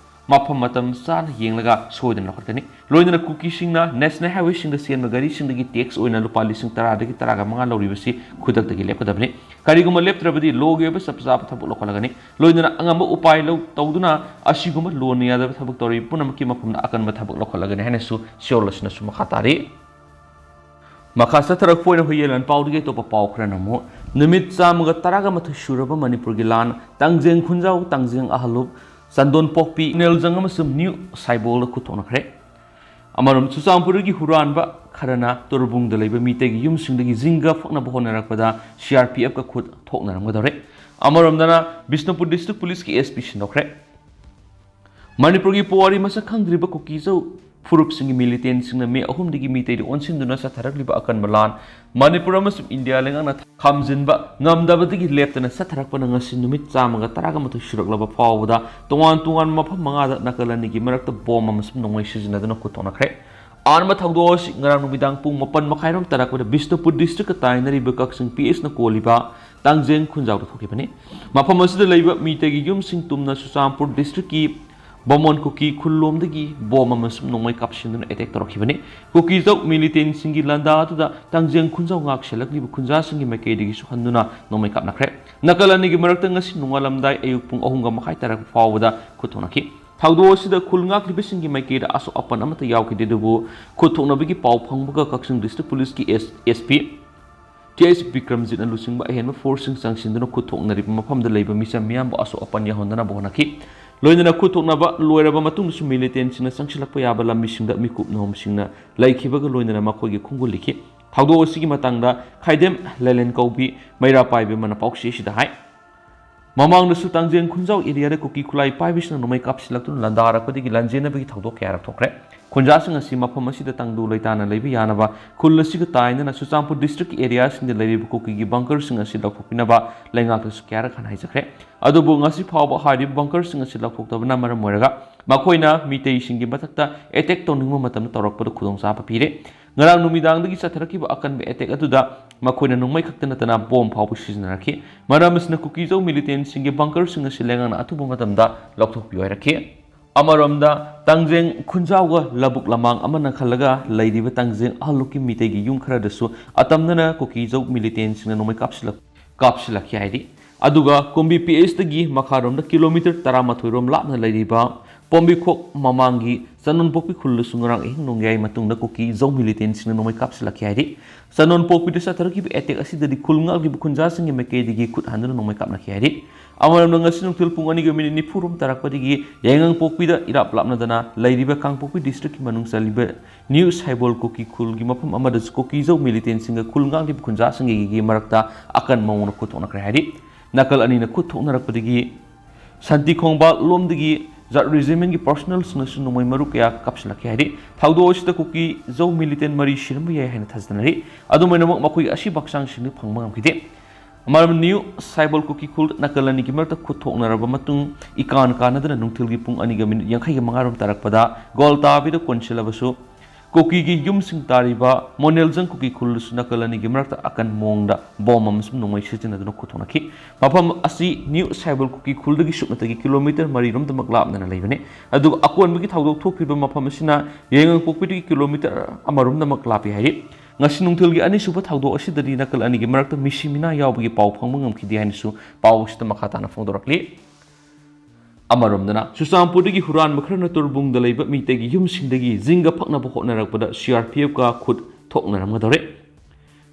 ꯃꯐꯝ ꯃꯇꯝ ꯆꯥꯅ ꯌꯦꯡꯂꯒ ꯁꯣꯏꯗꯅ ꯂꯧꯈꯠꯀꯅꯤ꯫ ꯂꯣꯏꯅꯅ ꯀꯨꯀꯤꯁꯤꯡꯅ national highwayꯁꯤꯡꯗ ꯆꯦꯟꯕ ꯒꯥꯔꯤꯁꯤꯡꯗꯒꯤ tax ꯑꯣꯏꯅ ꯂꯨꯄꯥ ꯂꯤꯁꯤꯡ ꯇꯔꯥꯗꯒꯤ ꯇꯔꯥꯒ ꯃꯉꯥ ꯂꯧꯔꯤꯕꯁꯤ ꯈꯨꯗꯛꯇꯒꯤ ꯂꯦꯞꯀꯗꯕꯅꯤ꯫ ꯀꯔꯤꯒꯨꯝꯕ ꯂꯦꯞꯇ꯭ꯔꯕꯗꯤ lawꯒꯤ ꯑꯣꯏꯕ ꯆꯞ ꯆꯥꯕ ꯊꯕꯛ ꯂꯧꯈꯠꯂꯒꯅꯤ꯫ ꯂꯣꯏꯅꯅ ꯑꯉꯝꯕ ꯎꯄꯥꯏ ꯂꯧ ꯇꯧꯗꯨꯅ ꯑꯁꯤꯒꯨꯝꯕ ꯂꯣꯟꯅ ꯌꯥꯗꯕ ꯊꯕꯛ ꯇꯧꯔꯤꯕ ꯄꯨꯝꯅꯃꯛꯀꯤ ꯃꯐꯝꯗ ꯑꯀꯟꯕ ꯊꯕꯛ ꯂꯧꯈꯠꯂꯒꯅꯤ ꯍꯥꯏꯅꯁꯨ ꯁꯤꯑꯣꯜ ꯑꯁꯤꯅꯁꯨ ꯃꯈꯥ ꯇꯥꯔꯤ꯫ ꯃꯈꯥ ꯆꯠꯊꯔꯛꯄ ꯑꯣꯏꯅ ꯍꯨꯏꯌꯦꯟ ꯂꯥꯟꯄꯥꯎꯗꯒꯤ ꯑꯇꯣꯞꯄ ꯄꯥꯎ ꯈꯔꯅ ꯑꯃꯨꯛ ꯅꯨꯃꯤꯠ ꯆꯥꯝꯃꯒ ꯇꯔꯥꯒ ꯃꯥꯊꯣꯏ ꯁꯨꯔꯕ ꯃꯅꯤꯄꯨꯔꯒꯤ ꯂꯥꯟ, ꯇꯥꯡꯖꯦꯡ ꯈꯨꯟꯖꯥꯎ, ꯇꯥꯡꯖꯦꯡ ꯑꯍꯜꯂꯨꯞ, ꯆꯟꯗꯣꯟ ꯄꯣꯛꯄꯤ, ꯅꯦꯜꯖꯪ ꯑꯃꯁꯨꯡ ꯅ꯭ꯌꯨ ꯁꯥꯏꯕꯣꯜꯗ ꯈꯨꯠ ꯊꯣꯛꯅꯈ꯭ꯔꯦ꯫ ꯑꯃꯔꯣꯝ ꯆꯨꯔꯆꯥꯟꯄꯨꯔꯒꯤ ꯍꯨꯔꯥꯟꯕ ꯈꯔꯅ ꯇꯣꯔꯕꯨꯡꯗ ꯂꯩꯕ ꯃꯤꯇꯩꯒꯤ ꯌꯨꯝꯁꯤꯡꯗꯒꯤ ꯖꯤꯡꯒ ꯐꯛꯅꯕ ꯍꯣꯠꯅꯔꯛꯄꯗ CRPFꯀ ꯈꯨꯠ ꯊꯣꯛꯅꯔꯝꯒꯗꯧꯔꯦ꯫ ꯑꯃꯔꯣꯝꯗꯅ ꯕꯤꯁꯅꯨꯄꯨꯔ district policeꯀꯤ SP ꯁꯤꯟꯗꯣꯛꯈ꯭ꯔꯦ꯫ ꯃꯅꯤꯄꯨꯔꯒꯤ ꯄꯨꯋꯥꯔꯤ ꯃꯁꯛ ꯈꯪꯗ꯭ꯔꯤꯕ ꯀꯨꯀꯤꯖꯧ ꯐꯨꯔꯨꯞꯁꯤꯡꯒꯤ militantꯁꯤꯡꯅ ꯃꯦ ꯑꯍꯨꯝꯗꯒꯤ ꯃꯤꯇꯩꯗ ꯑꯣꯟꯁꯤꯟꯗꯨꯅ ꯆꯠꯊꯔꯛꯂꯤꯕ ꯑꯀꯟꯕ ꯂꯥꯟ ꯃꯅꯤꯄꯨꯔ ꯑꯃꯁꯨꯡ ꯏꯟꯗꯤꯌꯥ ꯂꯩꯉꯥꯛꯅ ꯈꯥꯝꯖꯤꯟꯕ ꯉꯝꯗꯕꯗꯒꯤ ꯂꯦꯞꯇꯅ ꯆꯠꯊꯔꯛꯄꯅ ꯉꯁꯤ ꯅꯨꯃꯤꯠ ꯆꯥꯝꯃꯒ ꯇꯔꯥꯒ ꯃꯥꯊꯣꯏ ꯁꯨꯔꯛꯂꯕ ꯐꯥꯎꯕꯗ ꯇꯣꯉꯥꯟ ꯇꯣꯉꯥꯟꯕ ꯃꯐꯝ ꯃꯉꯥꯗ ꯅꯥꯀꯜ ꯑꯅꯤꯒꯤ ꯃꯔꯛꯇ ꯕꯣꯝ ꯑꯃꯁꯨꯡ ꯅꯣꯡꯃꯩ ꯁꯤꯖꯤꯟꯅꯗꯨꯅ ꯈꯨꯠ ꯊꯣꯛꯅꯈ꯭ꯔꯦ꯫ ꯑꯍꯥꯟꯕ ꯊꯧꯗꯣꯛ ꯑꯁꯤ ꯉꯔꯥꯡ ꯅꯨꯃꯤꯗꯥꯡ ꯄꯨꯡ ꯃꯥꯄꯟ ꯃꯈꯥꯏꯔꯣꯝ ꯇꯥꯔꯛꯄꯗ ꯕꯤꯁꯅꯨꯄꯨꯔ districtꯀ ꯇꯥꯏꯅꯔꯤꯕ ꯀꯛꯆꯤꯡ PSꯅ ꯀꯣꯜꯂꯤꯕ ꯇꯥꯡꯖꯦꯡ ꯈꯨꯟꯖꯥꯎꯗ ꯊꯣꯛꯈꯤꯕꯅꯤ꯫ ꯃꯐꯝ ꯑꯁꯤꯗ ꯂꯩꯕ ꯃꯤꯇꯩꯒꯤ ꯌꯨꯝꯁꯤꯡ ꯇꯨꯝꯅ ꯆꯨꯔꯆꯥꯟꯄꯨꯔ districtꯀꯤ ꯕꯥꯃꯣꯟ ꯀꯨꯀꯤ ꯈꯨꯜꯂꯣꯝꯗꯒꯤ ꯕꯣꯝ ꯑꯃꯁꯨꯡ ꯅꯣꯡꯃꯩ ꯀꯥꯞꯁꯤꯟꯗꯨꯅ attack ꯇꯧꯔꯛꯈꯤꯕꯅꯤ꯫ ꯀꯨꯀꯤꯖꯧ militantꯁꯤꯡꯒꯤ ꯂꯥꯟꯗꯥ ꯑꯗꯨꯗ ꯇꯥꯡꯖꯦꯡ ꯈꯨꯟꯖꯥꯎ ꯉꯥꯛ ꯁꯦꯜꯂꯛꯂꯤꯕ ꯈꯨꯟꯖꯥꯁꯤꯡꯒꯤ ꯃꯥꯏꯀꯩꯗꯒꯤꯁꯨ ꯍꯟꯗꯨꯅ ꯅꯣꯡꯃꯩ ꯀꯥꯞꯅꯈ꯭ꯔꯦ꯫ ꯅꯥꯀꯜ ꯑꯅꯤꯒꯤ ꯃꯔꯛꯇ ꯉꯁꯤ ꯅꯣꯡꯉꯥꯜꯂꯝꯗꯥꯏ ꯑꯌꯨꯛ ꯄꯨꯡ ꯑꯍꯨꯝꯒ ꯃꯈꯥꯏ ꯇꯥꯔꯛꯄ ꯐꯥꯎꯕꯗ ꯈꯨꯠ ꯊꯣꯛꯅꯈꯤ꯫ ꯊꯧꯗꯣꯛ ꯑꯁꯤꯗ ꯈꯨꯜ ꯉꯥꯛꯂꯤꯕꯁꯤꯡꯒꯤ ꯃꯥꯏꯀꯩꯗ ꯑꯁꯣꯛ ꯑꯄꯟ ꯑꯃꯠꯇ ꯌꯥꯎꯈꯤꯗꯦ, ꯑꯗꯨꯕꯨ ꯈꯨꯠ ꯊꯣꯛꯅꯕꯒꯤ ꯄꯥꯎ ꯐꯪꯕꯒ ꯀꯛꯆꯤꯡ ꯗꯤꯁꯇ꯭ꯔꯤꯛ ꯄꯨꯂꯤꯁꯀꯤ ꯑꯦꯁ ꯄꯤ ꯇꯤ ꯑꯩꯆ ꯕꯤꯀ꯭ꯔꯝꯖꯤꯠꯅ ꯂꯨꯆꯤꯡꯕ ꯑꯍꯦꯟꯕ ꯐꯣꯔꯁꯁꯤꯡ ꯆꯪꯁꯤꯟꯗꯨꯅ ꯈꯨꯠ ꯊꯣꯛꯅꯔꯤꯕ ꯃꯐꯝꯗ ꯂꯩꯕ ꯃꯤꯆꯝ ꯃꯤꯌꯥꯝꯕꯨ ꯑꯁꯣꯛ ꯑꯄꯟ ꯌꯥꯎꯍꯟꯗꯅꯕ ꯍꯣꯠꯅꯈꯤ꯫ ꯂꯣꯏꯅꯅ ꯈꯨꯠ ꯊꯣꯛꯅꯕ ꯂꯣꯏꯔꯕ ꯃꯇꯨꯡꯗꯁꯨ ꯃꯤꯂꯤꯇꯦꯟꯁꯤꯡꯅ ꯆꯪꯁꯤꯜꯂꯛꯄ ꯌꯥꯕ ꯂꯝꯕꯤꯁꯤꯡꯗ ꯃꯤꯀꯨꯞ ꯅꯍꯨꯝꯁꯤꯡꯅ ꯂꯩꯈꯤꯕꯒ ꯂꯣꯏꯅꯅ ꯃꯈꯣꯏꯒꯤ ꯈꯣꯡꯒꯨꯜ ꯂꯤꯈꯤ꯫ ꯊꯧꯗꯣꯛ ꯑꯁꯤꯒꯤ ꯃꯇꯥꯡꯗ ꯈꯥꯏꯗꯦꯝ ꯂꯦꯂꯦꯟ ꯀꯧꯕꯤ ꯃꯩꯔꯥ ꯄꯥꯏꯕꯤ ꯑꯃꯅ ꯄꯥꯎꯆꯦ ꯑꯁꯤꯗ ꯍꯥꯏ, ꯃꯃꯥꯡꯗꯁꯨ ꯇꯥꯡꯖꯦꯡ ꯈꯨꯟꯖꯥꯎ ꯑꯦꯔꯤꯌꯥꯗ ꯀꯨꯀꯤ ꯈꯨꯠꯂꯥꯏ ꯄꯥꯏꯕꯁꯤꯡꯅ ꯅꯣꯡꯃꯩ ꯀꯥꯞꯁꯤꯜꯂꯛꯇꯨꯅ ꯂꯥꯟꯗꯥꯔꯛꯄꯗꯒꯤ ꯂꯥꯟꯖꯦꯟꯅꯕꯒꯤ ꯊꯧꯗꯣꯛ ꯀꯌꯥꯔꯛ ꯊꯣꯛꯈ꯭ꯔꯦ꯫ ꯈꯨꯟꯖꯥꯁꯤꯡ ꯑꯁꯤ ꯃꯐꯝ ꯑꯁꯤꯗ ꯇꯪꯗꯨ ꯂꯩꯇꯥꯅ ꯂꯩꯕ ꯌꯥꯅꯕ ꯈꯨꯜ ꯑꯁꯤꯒ ꯇꯥꯏꯅꯅ ꯆꯨꯔꯆꯥꯟꯄꯨꯔ ꯗꯤꯁꯇ꯭ꯔꯤꯛꯀꯤ ꯑꯦꯔꯤꯌꯥꯁꯤꯡꯗ ꯂꯩꯔꯤꯕ ꯀꯨꯀꯤꯒꯤ ꯕꯪꯀꯔꯁꯤꯡ ꯑꯁꯤ ꯂꯧꯊꯣꯛꯄꯤꯅꯕ ꯂꯩꯉꯥꯛꯇꯁꯨ ꯀꯌꯥꯔꯛ ꯍꯟꯅ ꯍꯥꯏꯖꯈ꯭ꯔꯦ꯫ ꯑꯗꯨꯕꯨ ꯉꯁꯤ ꯐꯥꯎꯕ ꯍꯥꯏꯔꯤꯕ ꯕꯪꯀꯔꯁꯤꯡ ꯑꯁꯤ ꯂꯧꯊꯣꯛꯇꯕꯅ ꯃꯔꯝ ꯑꯣꯏꯔꯒ ꯃꯈꯣꯏꯅ ꯃꯤꯇꯩꯁꯤꯡꯒꯤ ꯃꯊꯛꯇ ꯑꯦꯇꯦꯛ ꯇꯧꯅꯤꯡꯕ ꯃꯇꯝꯗ ꯇꯧꯔꯛꯄꯗ ꯈꯨꯗꯣꯡꯆꯥꯕ ꯄꯤꯔꯦ꯫ ꯉꯔꯥꯡ ꯅꯨꯃꯤꯗꯥꯡꯗꯒꯤ ꯆꯠꯊꯔꯛꯈꯤꯕ ꯑꯀꯟꯕ ꯑꯦꯇꯦꯛ ꯑꯗꯨꯗ ꯃꯈꯣꯏꯅ ꯅꯣꯡꯃꯩ ꯈꯛꯇ ꯅꯠꯇꯅ ꯕꯣꯝ ꯐꯥꯎꯕ ꯁꯤꯖꯤꯟꯅꯔꯛꯈꯤ꯫ ꯃꯔꯝ ꯑꯁꯤꯅ ꯀꯨꯀꯤꯖꯧ ꯃꯤꯂꯤꯇꯦꯟꯁꯤꯡꯒꯤ ꯕꯪꯀꯔꯁꯤꯡ ꯑꯁꯤ ꯂꯩꯉꯥꯛꯅ ꯑꯊꯨꯕ ꯃꯇꯝꯗ ꯂꯧꯊꯣꯛꯄꯤꯌꯨ ꯍꯥꯏꯔꯛꯈꯤ꯫ ꯑꯃꯔꯣꯝꯗ, ꯇꯥꯡꯖꯦꯡ ꯈꯨꯟꯖꯥꯎꯒ ꯂꯧꯕꯨꯛ ꯂꯃꯥꯡ ꯑꯃꯅ ꯈꯜꯂꯒ ꯂꯩꯔꯤꯕ ꯇꯥꯡꯖꯦꯡ ꯑꯍꯜꯂꯨꯞꯀꯤ ꯃꯤꯇꯩꯒꯤ ꯌꯨꯝ ꯈꯔꯗꯁꯨ ꯑꯇꯝꯅꯅ ꯀꯨꯀꯤꯖꯧ ꯃꯤꯂꯤꯇꯦꯟꯁꯤꯡꯅ ꯅꯣꯡꯃꯩ ꯀꯥꯞꯁꯤꯜꯂꯛ-, ꯀꯥꯞꯁꯤꯜꯂꯛꯈꯤ ꯍꯥꯏꯔꯤ꯫ ꯑꯗꯨꯒ ꯀꯨꯝꯕꯤ ꯄꯤ ꯑꯦꯁꯇꯒꯤ ꯃꯈꯥꯔꯣꯝꯗ ꯀꯤꯂꯣꯃꯤꯇꯔ ꯇꯔꯥꯃꯥꯊꯣꯏ ꯔꯣꯝ ꯂꯥꯞꯅ ꯂꯩꯔꯤꯕ ꯄꯣꯝꯕꯤꯈꯣꯛ ꯃꯃꯥꯡꯒꯤ ꯆꯅꯣꯟꯄꯣꯛꯄꯤ ꯈꯨꯜꯗꯁꯨ ꯉꯔꯥꯡ ꯑꯍꯤꯡ ꯅꯣꯡꯌꯥꯏ ꯃꯇꯨꯡꯗ ꯀꯨꯀꯤꯖꯧ ꯃꯤꯂꯤꯇꯦꯟꯁꯤꯡꯅ ꯅꯣꯡꯃꯩ ꯀꯥꯞꯁꯤꯜꯂꯛꯈꯤ ꯍꯥꯏꯔꯤ꯫ ꯆꯅꯣꯟꯄꯣꯛꯄꯤꯗ ꯆꯠꯊꯔꯛꯈꯤꯕ ꯑꯦꯇꯦꯛ ꯑꯁꯤꯗꯗꯤ ꯈꯨꯜ ꯉꯥꯛꯂꯤꯕ ꯈꯨꯟꯖꯥꯁꯤꯡꯒꯤ ꯃꯥꯏꯀꯩꯗꯒꯤ ꯈꯨꯠ ꯍꯟꯗꯨꯅ ꯅꯣꯡꯃꯩ ꯀꯥꯞꯅꯈꯤ ꯍꯥꯏꯔꯤ꯫ ꯑꯃꯔꯣꯝꯗ, ꯉꯁꯤ ꯅꯨꯡꯊꯤꯜ ꯄꯨꯡ ꯑꯅꯤꯒ ꯃꯤꯅꯤꯠ ꯅꯤꯐꯨ ꯔꯣꯝ ꯇꯥꯔꯛꯄꯗꯒꯤ ꯌꯥꯏꯉꯪꯄꯣꯛꯄꯤꯗ ꯏꯔꯥꯞ ꯂꯥꯞꯅꯗꯅ ꯂꯩꯔꯤꯕ ꯀꯥꯡꯄꯣꯛꯄꯤ ꯗꯤꯁꯇ꯭ꯔꯤꯛꯀꯤ ꯃꯅꯨꯡ ꯆꯜꯂꯤꯕ ꯅ꯭ꯌꯨ ꯁꯥꯏꯕꯣꯜ ꯀꯨꯀꯤ ꯈꯨꯜꯒꯤ ꯃꯐꯝ ꯑꯃꯗꯁꯨ ꯀꯨꯀꯤꯖꯧ ꯃꯤꯂꯤꯇꯦꯟꯁꯤꯡꯒ ꯈꯨꯜ ꯉꯥꯛꯂꯤꯕ ꯈꯨꯟꯖꯥꯁꯤꯡꯒꯤ ꯃꯔꯛꯇ ꯑꯀꯟꯕ ꯃꯑꯣꯡꯗ ꯈꯨꯠ ꯊꯣꯛꯅꯈ꯭ꯔꯦ ꯍꯥꯏꯔꯤ꯫ ꯅꯥꯀꯜ ꯑꯅꯤꯅ ꯈꯨꯠ ꯊꯣꯛꯅꯔꯛꯄꯗꯒꯤ ꯁꯥꯟꯇꯤ ꯈꯣꯡꯕꯥꯜ ꯂꯣꯝꯗꯒꯤ ꯖꯥꯠ ꯔꯦꯖꯤꯃꯦꯟꯒꯤ ꯄꯥꯔꯁꯣꯅꯦꯜꯁꯤꯡꯅꯁꯨ ꯅꯣꯡꯃꯩ ꯃꯔꯨ ꯀꯌꯥ ꯀꯥꯞꯁꯤꯜꯂꯛꯈꯤ ꯍꯥꯏꯔꯤ꯫ ꯊꯧꯗꯣꯛ ꯑꯁꯤꯗ ꯀꯨꯀꯤꯖꯧ ꯃꯤꯂꯤꯇꯦꯟ ꯃꯔꯤ ꯁꯤꯔꯝꯕ ꯌꯥꯏ ꯍꯥꯏꯅ ꯊꯥꯖꯅꯔꯤ꯫ ꯑꯗꯨꯝ ꯑꯣꯏꯅꯃꯛ, ꯃꯈꯣꯏꯒꯤ ꯑꯁꯤꯕ ꯍꯛꯆꯥꯡꯁꯤꯡꯗꯤ ꯐꯪꯕ ꯉꯝꯈꯤꯗꯦ꯫ ꯃꯔꯝ ꯅ꯭ꯌꯨ ꯁꯥꯏꯕꯣꯜ ꯀꯨꯀꯤ ꯈꯨꯜ ꯅꯥꯀꯜ ꯑꯅꯤꯒꯤ ꯃꯔꯛꯇ ꯈꯨꯠ ꯊꯣꯛꯅꯔꯕ ꯃꯇꯨꯡ, ꯏꯀꯥꯟ ꯀꯥꯟꯅꯗꯅ ꯅꯨꯡꯊꯤꯜꯒꯤ ꯄꯨꯡ ꯑꯅꯤꯒ ꯃꯤꯅꯤꯠ ꯌꯥꯡꯈꯩꯒ ꯃꯉꯥ ꯔꯣꯝ ꯇꯥꯔꯛꯄꯗ ꯒꯣꯜꯇꯥꯕꯤꯗ ꯀꯣꯟꯁꯤꯜꯂꯕꯁꯨ, ꯀꯨꯀꯤꯒꯤ ꯌꯨꯝꯁꯤꯡ ꯇꯥꯔꯤꯕ ꯃꯣꯅꯦꯜꯖꯪ ꯀꯨꯀꯤ ꯈꯨꯜꯗꯁꯨ ꯅꯥꯀꯜ ꯑꯅꯤꯒꯤ ꯃꯔꯛꯇ ꯑꯀꯟꯕ ꯃꯑꯣꯡꯗ ꯕꯣꯝ ꯑꯃꯁꯨꯡ ꯅꯣꯡꯃꯩ ꯁꯤꯖꯤꯟꯅꯗꯨꯅ ꯈꯨꯠ ꯊꯣꯛꯅꯈꯤ꯫ ꯃꯐꯝ ꯑꯁꯤ ꯅ꯭ꯌꯨ ꯁꯥꯏꯕꯣꯜ ꯀꯨꯀꯤ ꯈꯨꯜꯗꯒꯤ ꯁꯨꯞꯅꯇꯒꯤ ꯀꯤꯂꯣꯃꯤꯇꯔ ꯃꯔꯤ ꯔꯣꯝꯗꯃꯛ ꯂꯥꯞꯅꯅ ꯂꯩꯕꯅꯤ꯫ ꯑꯗꯨꯒ ꯑꯀꯣꯟꯕꯒꯤ ꯊꯧꯗꯣꯛ ꯊꯣꯛꯈꯤꯕ ꯃꯐꯝ ꯑꯁꯤꯅ ꯌꯥꯏꯉꯪꯄꯣꯛꯄꯤꯗꯒꯤ ꯀꯤꯂꯣꯃꯤꯇꯔ ꯑꯃ ꯔꯣꯝꯗꯃꯛ ꯂꯥꯞꯄꯤ ꯍꯥꯏꯔꯤ꯫ ꯉꯁꯤ ꯅꯨꯡꯊꯤꯜꯒꯤ ꯑꯅꯤꯁꯨꯕ ꯊꯧꯗꯣꯛ ꯑꯁꯤꯗꯗꯤ ꯅꯥꯀꯜ ꯑꯅꯤꯒꯤ ꯃꯔꯛꯇ ꯃꯤꯁꯤ ꯃꯤꯅꯥ ꯌꯥꯎꯕꯒꯤ ꯄꯥꯎ ꯐꯪꯕ ꯉꯝꯈꯤꯗꯦ ꯍꯥꯏꯅꯁꯨ ꯄꯥꯎ ꯑꯁꯤꯗ ꯃꯈꯥ ꯇꯥꯅ ꯐꯣꯡꯗꯣꯔꯛꯂꯤ꯫ ꯑꯃꯔꯣꯝꯗꯅ, ꯆꯨꯔꯆꯥꯟꯄꯨꯔꯗꯒꯤ ꯍꯨꯔꯥꯟꯕ ꯈꯔꯅ ꯇꯨꯔꯕꯨꯡꯗ ꯂꯩꯕ ꯃꯤꯇꯩꯒꯤ ꯌꯨꯝꯁꯤꯡꯗꯒꯤ ꯖꯤꯡꯒ ꯐꯛꯅꯕ ꯍꯣꯠꯅꯔꯛꯄꯗ ꯁꯤ ꯑꯥꯔ ꯄꯤ ꯑꯦꯐꯀ ꯈꯨꯠ ꯊꯣꯛꯅꯔꯝꯒꯗꯧꯔꯦ꯫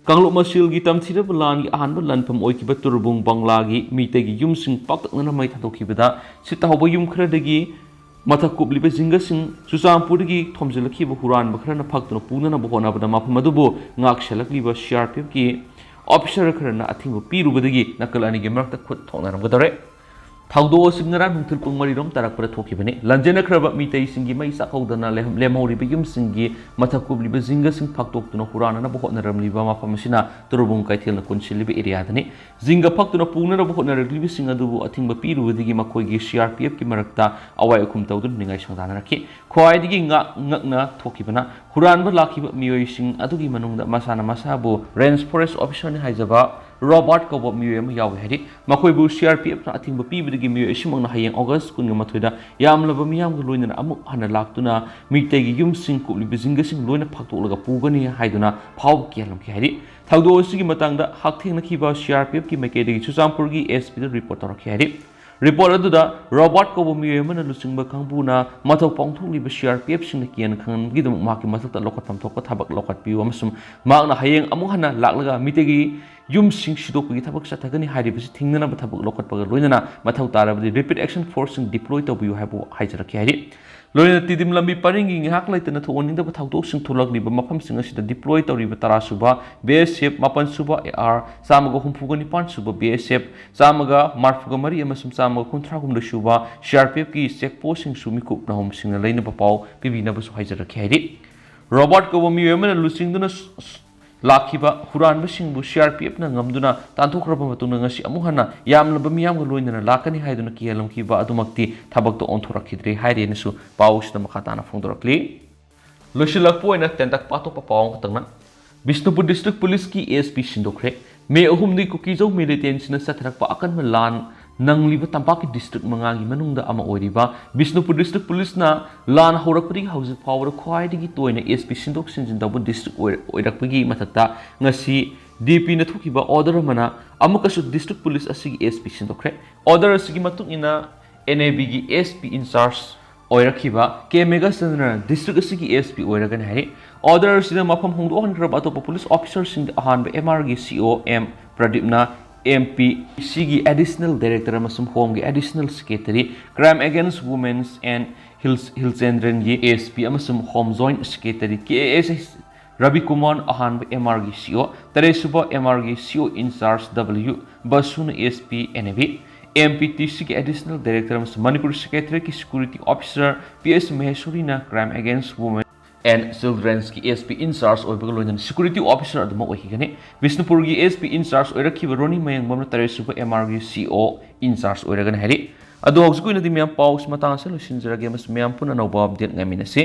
ꯀꯥꯡꯂꯨꯞ ꯃꯁꯦꯜꯒꯤ ꯇꯝꯊꯤꯔꯕ ꯂꯥꯟꯒꯤ ꯑꯍꯥꯟꯕ ꯂꯥꯟꯐꯝ ꯑꯣꯏꯈꯤꯕ ꯇꯨꯔꯕꯨꯡ ꯕꯪꯂꯥꯒꯤ ꯃꯤꯇꯩꯒꯤ ꯌꯨꯝꯁꯤꯡ ꯄꯥꯛꯇꯛꯅꯅ ꯃꯩ ꯊꯥꯗꯣꯛꯈꯤꯕꯗ ꯁꯤꯠ ꯇꯥꯍꯧꯕ ꯌꯨꯝ ꯈꯔꯗꯒꯤ ꯃꯊꯛ ꯀꯨꯞꯂꯤꯕ ꯖꯤꯡꯒꯁꯤꯡ ꯆꯨꯔꯆꯥꯟꯄꯨꯔꯗꯒꯤ ꯊꯣꯝꯖꯤꯜꯂꯛꯈꯤꯕ ꯍꯨꯔꯥꯟꯕ ꯈꯔꯅ ꯐꯛꯇꯨꯅ ꯄꯨꯅꯅꯕ ꯍꯣꯠꯅꯕꯗ ꯃꯐꯝ ꯑꯗꯨꯕꯨ ꯉꯥꯛ ꯁꯦꯜꯂꯛꯂꯤꯕ ꯁꯤ ꯑꯥꯔ ꯄꯤ ꯑꯦꯐꯀꯤ ꯑꯣꯐꯤꯁꯔ ꯈꯔꯅ ꯑꯊꯤꯡꯕ ꯄꯤꯔꯨꯕꯗꯒꯤ ꯅꯥꯀꯜ ꯑꯅꯤꯒꯤ ꯃꯔꯛꯇ ꯈꯨꯠ ꯊꯣꯛꯅꯔꯝꯒꯗꯧꯔꯦ꯫ ꯊꯧꯗꯣꯛ ꯑꯁꯤ ꯉꯔꯥꯡ ꯅꯨꯡꯊꯤꯜ ꯄꯨꯡ ꯃꯔꯤꯔꯣꯝ ꯇꯥꯔꯛꯄꯗ ꯊꯣꯛꯈꯤꯕꯅꯤ꯫ ꯂꯥꯟꯖꯦꯟꯅꯈ꯭ꯔꯕ ꯃꯤꯇꯩꯁꯤꯡꯒꯤ ꯃꯩ ꯆꯥꯛꯍꯧꯗꯅ ꯂꯦꯝ-, ꯂꯦꯝꯍꯧꯔꯤꯕ ꯌꯨꯝꯁꯤꯡꯒꯤ ꯃꯊꯛ ꯀꯨꯞꯂꯤꯕ ꯖꯤꯡꯒꯁꯤꯡ ꯐꯥꯛꯇꯣꯛꯇꯨꯅ ꯍꯨꯔꯥꯟꯅꯅꯕ ꯍꯣꯠꯅꯔꯝꯂꯤꯕ ꯃꯐꯝ ꯑꯁꯤꯅ ꯇꯨꯔꯕꯨꯡ ꯀꯩꯊꯦꯜꯅ ꯀꯣꯟꯁꯤꯜꯂꯤꯕ ꯑꯦꯔꯤꯌꯥꯗꯅꯤ꯫ ꯖꯤꯡꯒ ꯐꯛꯇꯨꯅ ꯄꯨꯅꯅꯕ ꯍꯣꯠꯅꯔꯛꯂꯤꯕꯁꯤꯡ ꯑꯗꯨꯕꯨ ꯑꯊꯤꯡꯕ ꯄꯤꯔꯨꯕꯗꯒꯤ ꯃꯈꯣꯏꯒꯤ ꯁꯤ ꯑꯥꯔ ꯄꯤ ꯑꯦꯐꯀꯤ ꯃꯔꯛꯇ ꯑꯋꯥꯏ ꯑꯈꯨꯝ ꯇꯧꯗꯨꯅ ꯅꯤꯡꯉꯥꯏ ꯁꯪꯗꯥꯅꯔꯛꯈꯤ꯫ ꯈ꯭ꯋꯥꯏꯗꯒꯤ ꯉꯥꯛ ꯉꯛꯅ ꯊꯣꯛꯈꯤꯕꯅ ꯍꯨꯔꯥꯟꯕ ꯂꯥꯛꯈꯤꯕ ꯃꯤꯑꯣꯏꯁꯤꯡ ꯑꯗꯨꯒꯤ ꯃꯅꯨꯡꯗ ꯃꯁꯥꯅ ꯃꯁꯥꯕꯨ ꯔꯦꯟꯖ ꯐꯣꯔꯦꯁ ꯑꯣꯐꯤꯁꯔꯅꯤ ꯍꯥꯏꯖꯕ ꯔꯣꯕꯥꯔꯠ ꯀꯧꯕ ꯃꯤꯑꯣꯏ ꯑꯃ ꯌꯥꯎꯏ ꯍꯥꯏꯔꯤ꯫ ꯃꯈꯣꯏꯕꯨ ꯁꯤ ꯑꯥꯔ ꯄꯤ ꯑꯦꯐꯅ ꯑꯊꯤꯡꯕ ꯄꯤꯕꯗꯒꯤ ꯃꯤꯑꯣꯏ ꯑꯁꯤꯃꯛꯅ ꯍꯌꯦꯡ ꯑꯣꯒꯁ ꯀꯨꯟꯒ ꯃꯥꯊꯣꯏꯗ ꯌꯥꯝꯂꯕ ꯃꯤꯌꯥꯝꯒ ꯂꯣꯏꯅꯅ ꯑꯃꯨꯛ ꯍꯟꯅ ꯂꯥꯛꯇꯨꯅ ꯃꯤꯇꯩꯒꯤ ꯌꯨꯝꯁꯤꯡ ꯀꯨꯞꯂꯤꯕ ꯖꯤꯡꯒꯁꯤꯡ ꯂꯣꯏꯅ ꯐꯥꯛꯇꯣꯛꯂꯒ ꯄꯨꯒꯅꯤ ꯍꯥꯏꯗꯨꯅ ꯐꯥꯎꯕ ꯀꯤꯍꯜꯂꯝꯈꯤ ꯍꯥꯏꯔꯤ꯫ ꯊꯧꯗꯣꯛ ꯑꯁꯤꯒꯤ ꯃꯇꯥꯡꯗ ꯍꯛꯊꯦꯡꯅꯈꯤꯕ ꯁꯤ ꯑꯥꯔ ꯄꯤ ꯑꯦꯐꯀꯤ ꯃꯥꯏꯀꯩꯗꯒꯤ ꯆꯨꯔꯆꯥꯟꯄꯨꯔꯒꯤ ꯑꯦꯁ ꯄꯤꯗ ꯔꯤꯄꯣꯔꯠ ꯇꯧꯔꯛꯈꯤ ꯍꯥꯏꯔꯤ꯫ ꯔꯤꯄꯣꯔꯠ ꯑꯗꯨꯗ ꯔꯣꯕꯥꯔꯠ ꯀꯧꯕ ꯃꯤꯑꯣꯏ ꯑꯃꯅ ꯂꯨꯆꯤꯡꯕ ꯀꯥꯡꯕꯨꯅ ꯃꯊꯧ ꯄꯥꯡꯊꯣꯛꯂꯤꯕ ꯁꯤ ꯑꯥꯔ ꯄꯤ ꯑꯦꯐꯁꯤꯡꯅ ꯀꯤꯍꯟ ꯈꯪꯍꯟꯕꯒꯤꯗꯃꯛ ꯃꯍꯥꯛꯀꯤ ꯃꯊꯛꯇ ꯂꯧꯈꯠꯐꯝ ꯊꯣꯛꯄ ꯊꯕꯛ ꯂꯧꯈꯠꯄꯤꯌꯨ ꯑꯃꯁꯨꯡ ꯃꯍꯥꯛꯅ ꯍꯌꯦꯡ ꯑꯃꯨꯛ ꯍꯟꯅ ꯂꯥꯛꯂꯒ ꯃꯤꯇꯩꯒꯤ ꯌꯨꯝꯁꯤꯡ ꯁꯤꯗꯣꯛꯄꯒꯤ ꯊꯕꯛ ꯆꯠꯊꯒꯅꯤ ꯍꯥꯏꯔꯤꯕꯁꯤ ꯊꯤꯡꯅꯅꯕ ꯊꯕꯛ ꯂꯧꯈꯠꯄꯒ ꯂꯣꯏꯅꯅ ꯃꯊꯧ ꯇꯥꯔꯕꯗꯤ ꯔꯦꯄꯤꯗ ꯑꯦꯛꯁꯟ ꯐꯣꯔꯁꯁꯤꯡ ꯗꯤꯄ꯭ꯂꯣꯏ ꯇꯧꯕꯤꯌꯨ ꯍꯥꯏꯕ ꯍꯥꯏꯖꯔꯛꯈꯤ ꯍꯥꯏꯔꯤ꯫ ꯂꯣꯏꯅꯅ ꯇꯤꯗꯤꯝ ꯂꯝꯕꯤ ꯄꯔꯤꯡꯒꯤ ꯉꯥꯏꯍꯥꯛ ꯂꯩꯇꯅ ꯊꯣꯛꯍꯟꯅꯤꯡꯗꯕ ꯊꯧꯗꯣꯛꯁꯤꯡ ꯊꯣꯛꯂꯛꯂꯤꯕ ꯃꯐꯝꯁꯤꯡ ꯑꯁꯤꯗ ꯗꯤꯄ꯭ꯂꯣꯏ ꯇꯧꯔꯤꯕ ꯇꯔꯥ ꯁꯨꯕ ꯕꯤ ꯑꯦꯁ ꯑꯦꯐ, ꯃꯥꯄꯟ ꯁꯨꯕ ꯑꯦ ꯑꯥꯔ, ꯆꯥꯝꯃꯒ ꯍꯨꯝꯐꯨꯒ ꯅꯤꯄꯥꯟ ꯁꯨꯕ ꯕꯤ ꯑꯦꯁ ꯑꯦꯐ, ꯆꯥꯝꯃꯒ ꯃꯔꯤꯐꯨꯒ ꯃꯔꯤ ꯑꯃꯁꯨꯡ ꯆꯥꯝꯃꯒ ꯀꯨꯟꯊ꯭ꯔꯥ ꯍꯨꯝꯗꯣꯏ ꯁꯨꯕ ꯁꯤ ꯑꯥꯔ ꯄꯤ ꯑꯦꯐꯀꯤ ꯆꯦꯛ ꯄꯣꯁꯁꯤꯡꯁꯨ ꯃꯤꯀꯨꯞ ꯅꯥꯍꯨꯝꯁꯤꯡꯅ ꯂꯩꯅꯕ ꯄꯥꯎ ꯄꯤꯕꯤꯅꯕꯁꯨ ꯍꯥꯏꯖꯔꯛꯈꯤ ꯍꯥꯏꯔꯤ꯫ ꯔꯣꯕꯥꯔꯠ ꯀꯧꯕ ꯃꯤꯑꯣꯏ ꯑꯃꯅ ꯂꯨꯆꯤꯡꯗꯨꯅ ꯁ-, ꯁ-, ꯂꯥꯛꯈꯤꯕ ꯍꯨꯔꯥꯟꯕꯁꯤꯡꯕꯨ ꯁꯤ ꯑꯥꯔ ꯄꯤ ꯑꯦꯐꯅ ꯉꯝꯗꯨꯅ ꯇꯥꯟꯊꯣꯛꯈ꯭ꯔꯕ ꯃꯇꯨꯡꯗ ꯉꯁꯤ ꯑꯃꯨꯛ ꯍꯟꯅ ꯌꯥꯝꯂꯕ ꯃꯤꯌꯥꯝꯒ ꯂꯣꯏꯅꯅ ꯂꯥꯛꯀꯅꯤ ꯍꯥꯏꯗꯨꯅ ꯀꯤꯍꯜꯂꯝꯈꯤꯕ ꯑꯗꯨꯃꯛꯇꯤ ꯊꯕꯛꯇ ꯑꯣꯟꯊꯣꯔꯛꯈꯤꯗ꯭ꯔꯦ ꯍꯥꯏꯔꯦꯅꯁꯨ ꯄꯥꯎꯁꯤꯗ ꯃꯈꯥ ꯇꯥꯅ ꯐꯣꯡꯗꯣꯔꯛꯂꯤ꯫ ꯂꯣꯏꯁꯤꯜꯂꯛꯄ ꯑꯣꯏꯅ ꯇꯦꯟꯇꯛ ꯄꯥꯊꯣꯛꯄ ꯄꯥꯎ ꯑꯃꯈꯛꯇꯪꯅ, ꯕꯤꯁꯅꯨꯄꯨꯔ ꯗꯤꯁꯇ꯭ꯔꯤꯛ ꯄꯨꯂꯤꯁꯀꯤ ꯑꯦ ꯑꯦꯁ ꯄꯤ ꯁꯤꯟꯗꯣꯛꯈ꯭ꯔꯦ꯫ ꯃꯦ ꯑꯍꯨꯝꯗꯒꯤ ꯀꯨꯀꯤꯖꯧ ꯃꯤꯂꯤꯇꯦꯟꯁꯤꯅ ꯆꯠꯊꯔꯛꯄ ꯑꯀꯟꯕ ꯂꯥꯟ ꯅꯪꯂꯤꯕ ꯇꯝꯄꯥꯛꯀꯤ ꯗꯤꯁꯇ꯭ꯔꯤꯛ ꯃꯉꯥꯒꯤ ꯃꯅꯨꯡꯗ ꯑꯃ ꯑꯣꯏꯔꯤꯕ ꯕꯤꯁꯅꯨꯄꯨꯔ ꯗꯤꯁꯇ꯭ꯔꯤꯛ ꯄꯨꯂꯤꯁꯅ ꯂꯥꯟ ꯍꯧꯔꯛꯄꯗꯒꯤ ꯍꯧꯖꯤꯛ ꯐꯥꯎꯕꯗ ꯈ꯭ꯋꯥꯏꯗꯒꯤ ꯇꯣꯏꯅ ꯑꯦꯁ ꯄꯤ ꯁꯤꯟꯗꯣꯛ ꯁꯤꯟꯖꯤꯟ ꯇꯧꯕ ꯗꯤꯁꯇ꯭ꯔꯤꯛ ꯑꯣꯏꯔ-, ꯑꯣꯏꯔꯛꯄꯒꯤ ꯃꯊꯛꯇ ꯉꯁꯤ ꯗꯤ ꯄꯤꯅ ꯊꯣꯛꯈꯤꯕ ꯑꯣꯔꯗꯔ ꯑꯃꯅ ꯑꯃꯨꯛꯀꯁꯨ ꯗꯤꯁꯇ꯭ꯔꯤꯛ ꯄꯨꯂꯤꯁ ꯑꯁꯤꯒꯤ ꯑꯦꯁ ꯄꯤ ꯁꯤꯟꯗꯣꯛꯈ꯭ꯔꯦ꯫ ꯑꯣꯔꯗꯔ ꯑꯁꯤꯒꯤ ꯃꯇꯨꯡ ꯏꯟꯅ NAVꯒꯤ SP in charge ꯑꯣꯏꯔꯛꯈꯤꯕ K ꯃꯦꯘꯆꯟꯗ꯭ꯔꯅ district ꯑꯁꯤꯒꯤ SP ꯑꯣꯏꯔꯒꯅꯤ ꯍꯥꯏꯔꯤ꯫ Order ꯑꯁꯤꯗ ꯃꯐꯝ ꯍꯣꯡꯗꯣꯛꯍꯟꯈ꯭ꯔꯕ ꯑꯇꯣꯞꯄ police officerꯁꯤꯡꯗ ꯑꯍꯥꯟꯕ MRꯒꯤ CO M ꯄ꯭ꯔꯗꯤꯞꯅ, MPTCꯒꯤ additional director ꯑꯃꯁꯨꯡ Homeꯒꯤ additional secretary, Crime Against Women and Hills, ꯍꯤꯜꯆꯦꯟꯗ꯭ꯔꯟꯒꯤ SP ꯑꯃꯁꯨꯡ Home joint secretary, KAS ꯔꯕꯤꯀꯨꯃꯥꯔ ꯑꯍꯥꯟꯕ MRꯒꯤ CO, ꯇꯔꯦꯠꯁꯨꯕ MRꯒꯤ CO in charge W ꯕꯁꯨꯅ SP NAV, MPTCꯒꯤ additional director ꯑꯃꯁꯨꯡ Manipur secretariatꯀꯤ security officer PS ꯃꯍꯦꯁꯣꯔꯤꯅ Crime Against Women and Childrenꯒꯤ SP in charge ꯑꯣꯏꯕꯒ ꯂꯣꯏꯅꯅ security officer ꯑꯗꯨꯃꯛ ꯑꯣꯏꯈꯤꯒꯅꯤ꯫ ꯕꯤꯁꯅꯨꯄꯨꯔꯒꯤ SP in charge ꯑꯣꯏꯔꯛꯈꯤꯕ ꯔꯣꯅꯤ ꯃꯌꯥꯡꯕꯝꯅ ꯇꯔꯦꯠꯁꯨꯕ MRꯒꯤ CO in charge ꯑꯣꯏꯔꯒꯅꯤ ꯍꯥꯏꯔꯤ꯫ ꯑꯗꯣ ꯍꯧꯖꯤꯛꯀꯤ ꯑꯣꯏꯅꯗꯤ ꯃꯌꯥꯝ ꯄꯥꯎꯁꯤ ꯃꯇꯥꯡ ꯑꯁꯤꯗ ꯂꯣꯏꯁꯤꯟꯖꯔꯒꯦ ꯑꯃꯁꯨꯡ ꯃꯌꯥꯝ ꯄꯨꯟꯅ ꯑꯅꯧꯕ update ꯉꯥꯏꯃꯤꯟꯅꯁꯤ꯫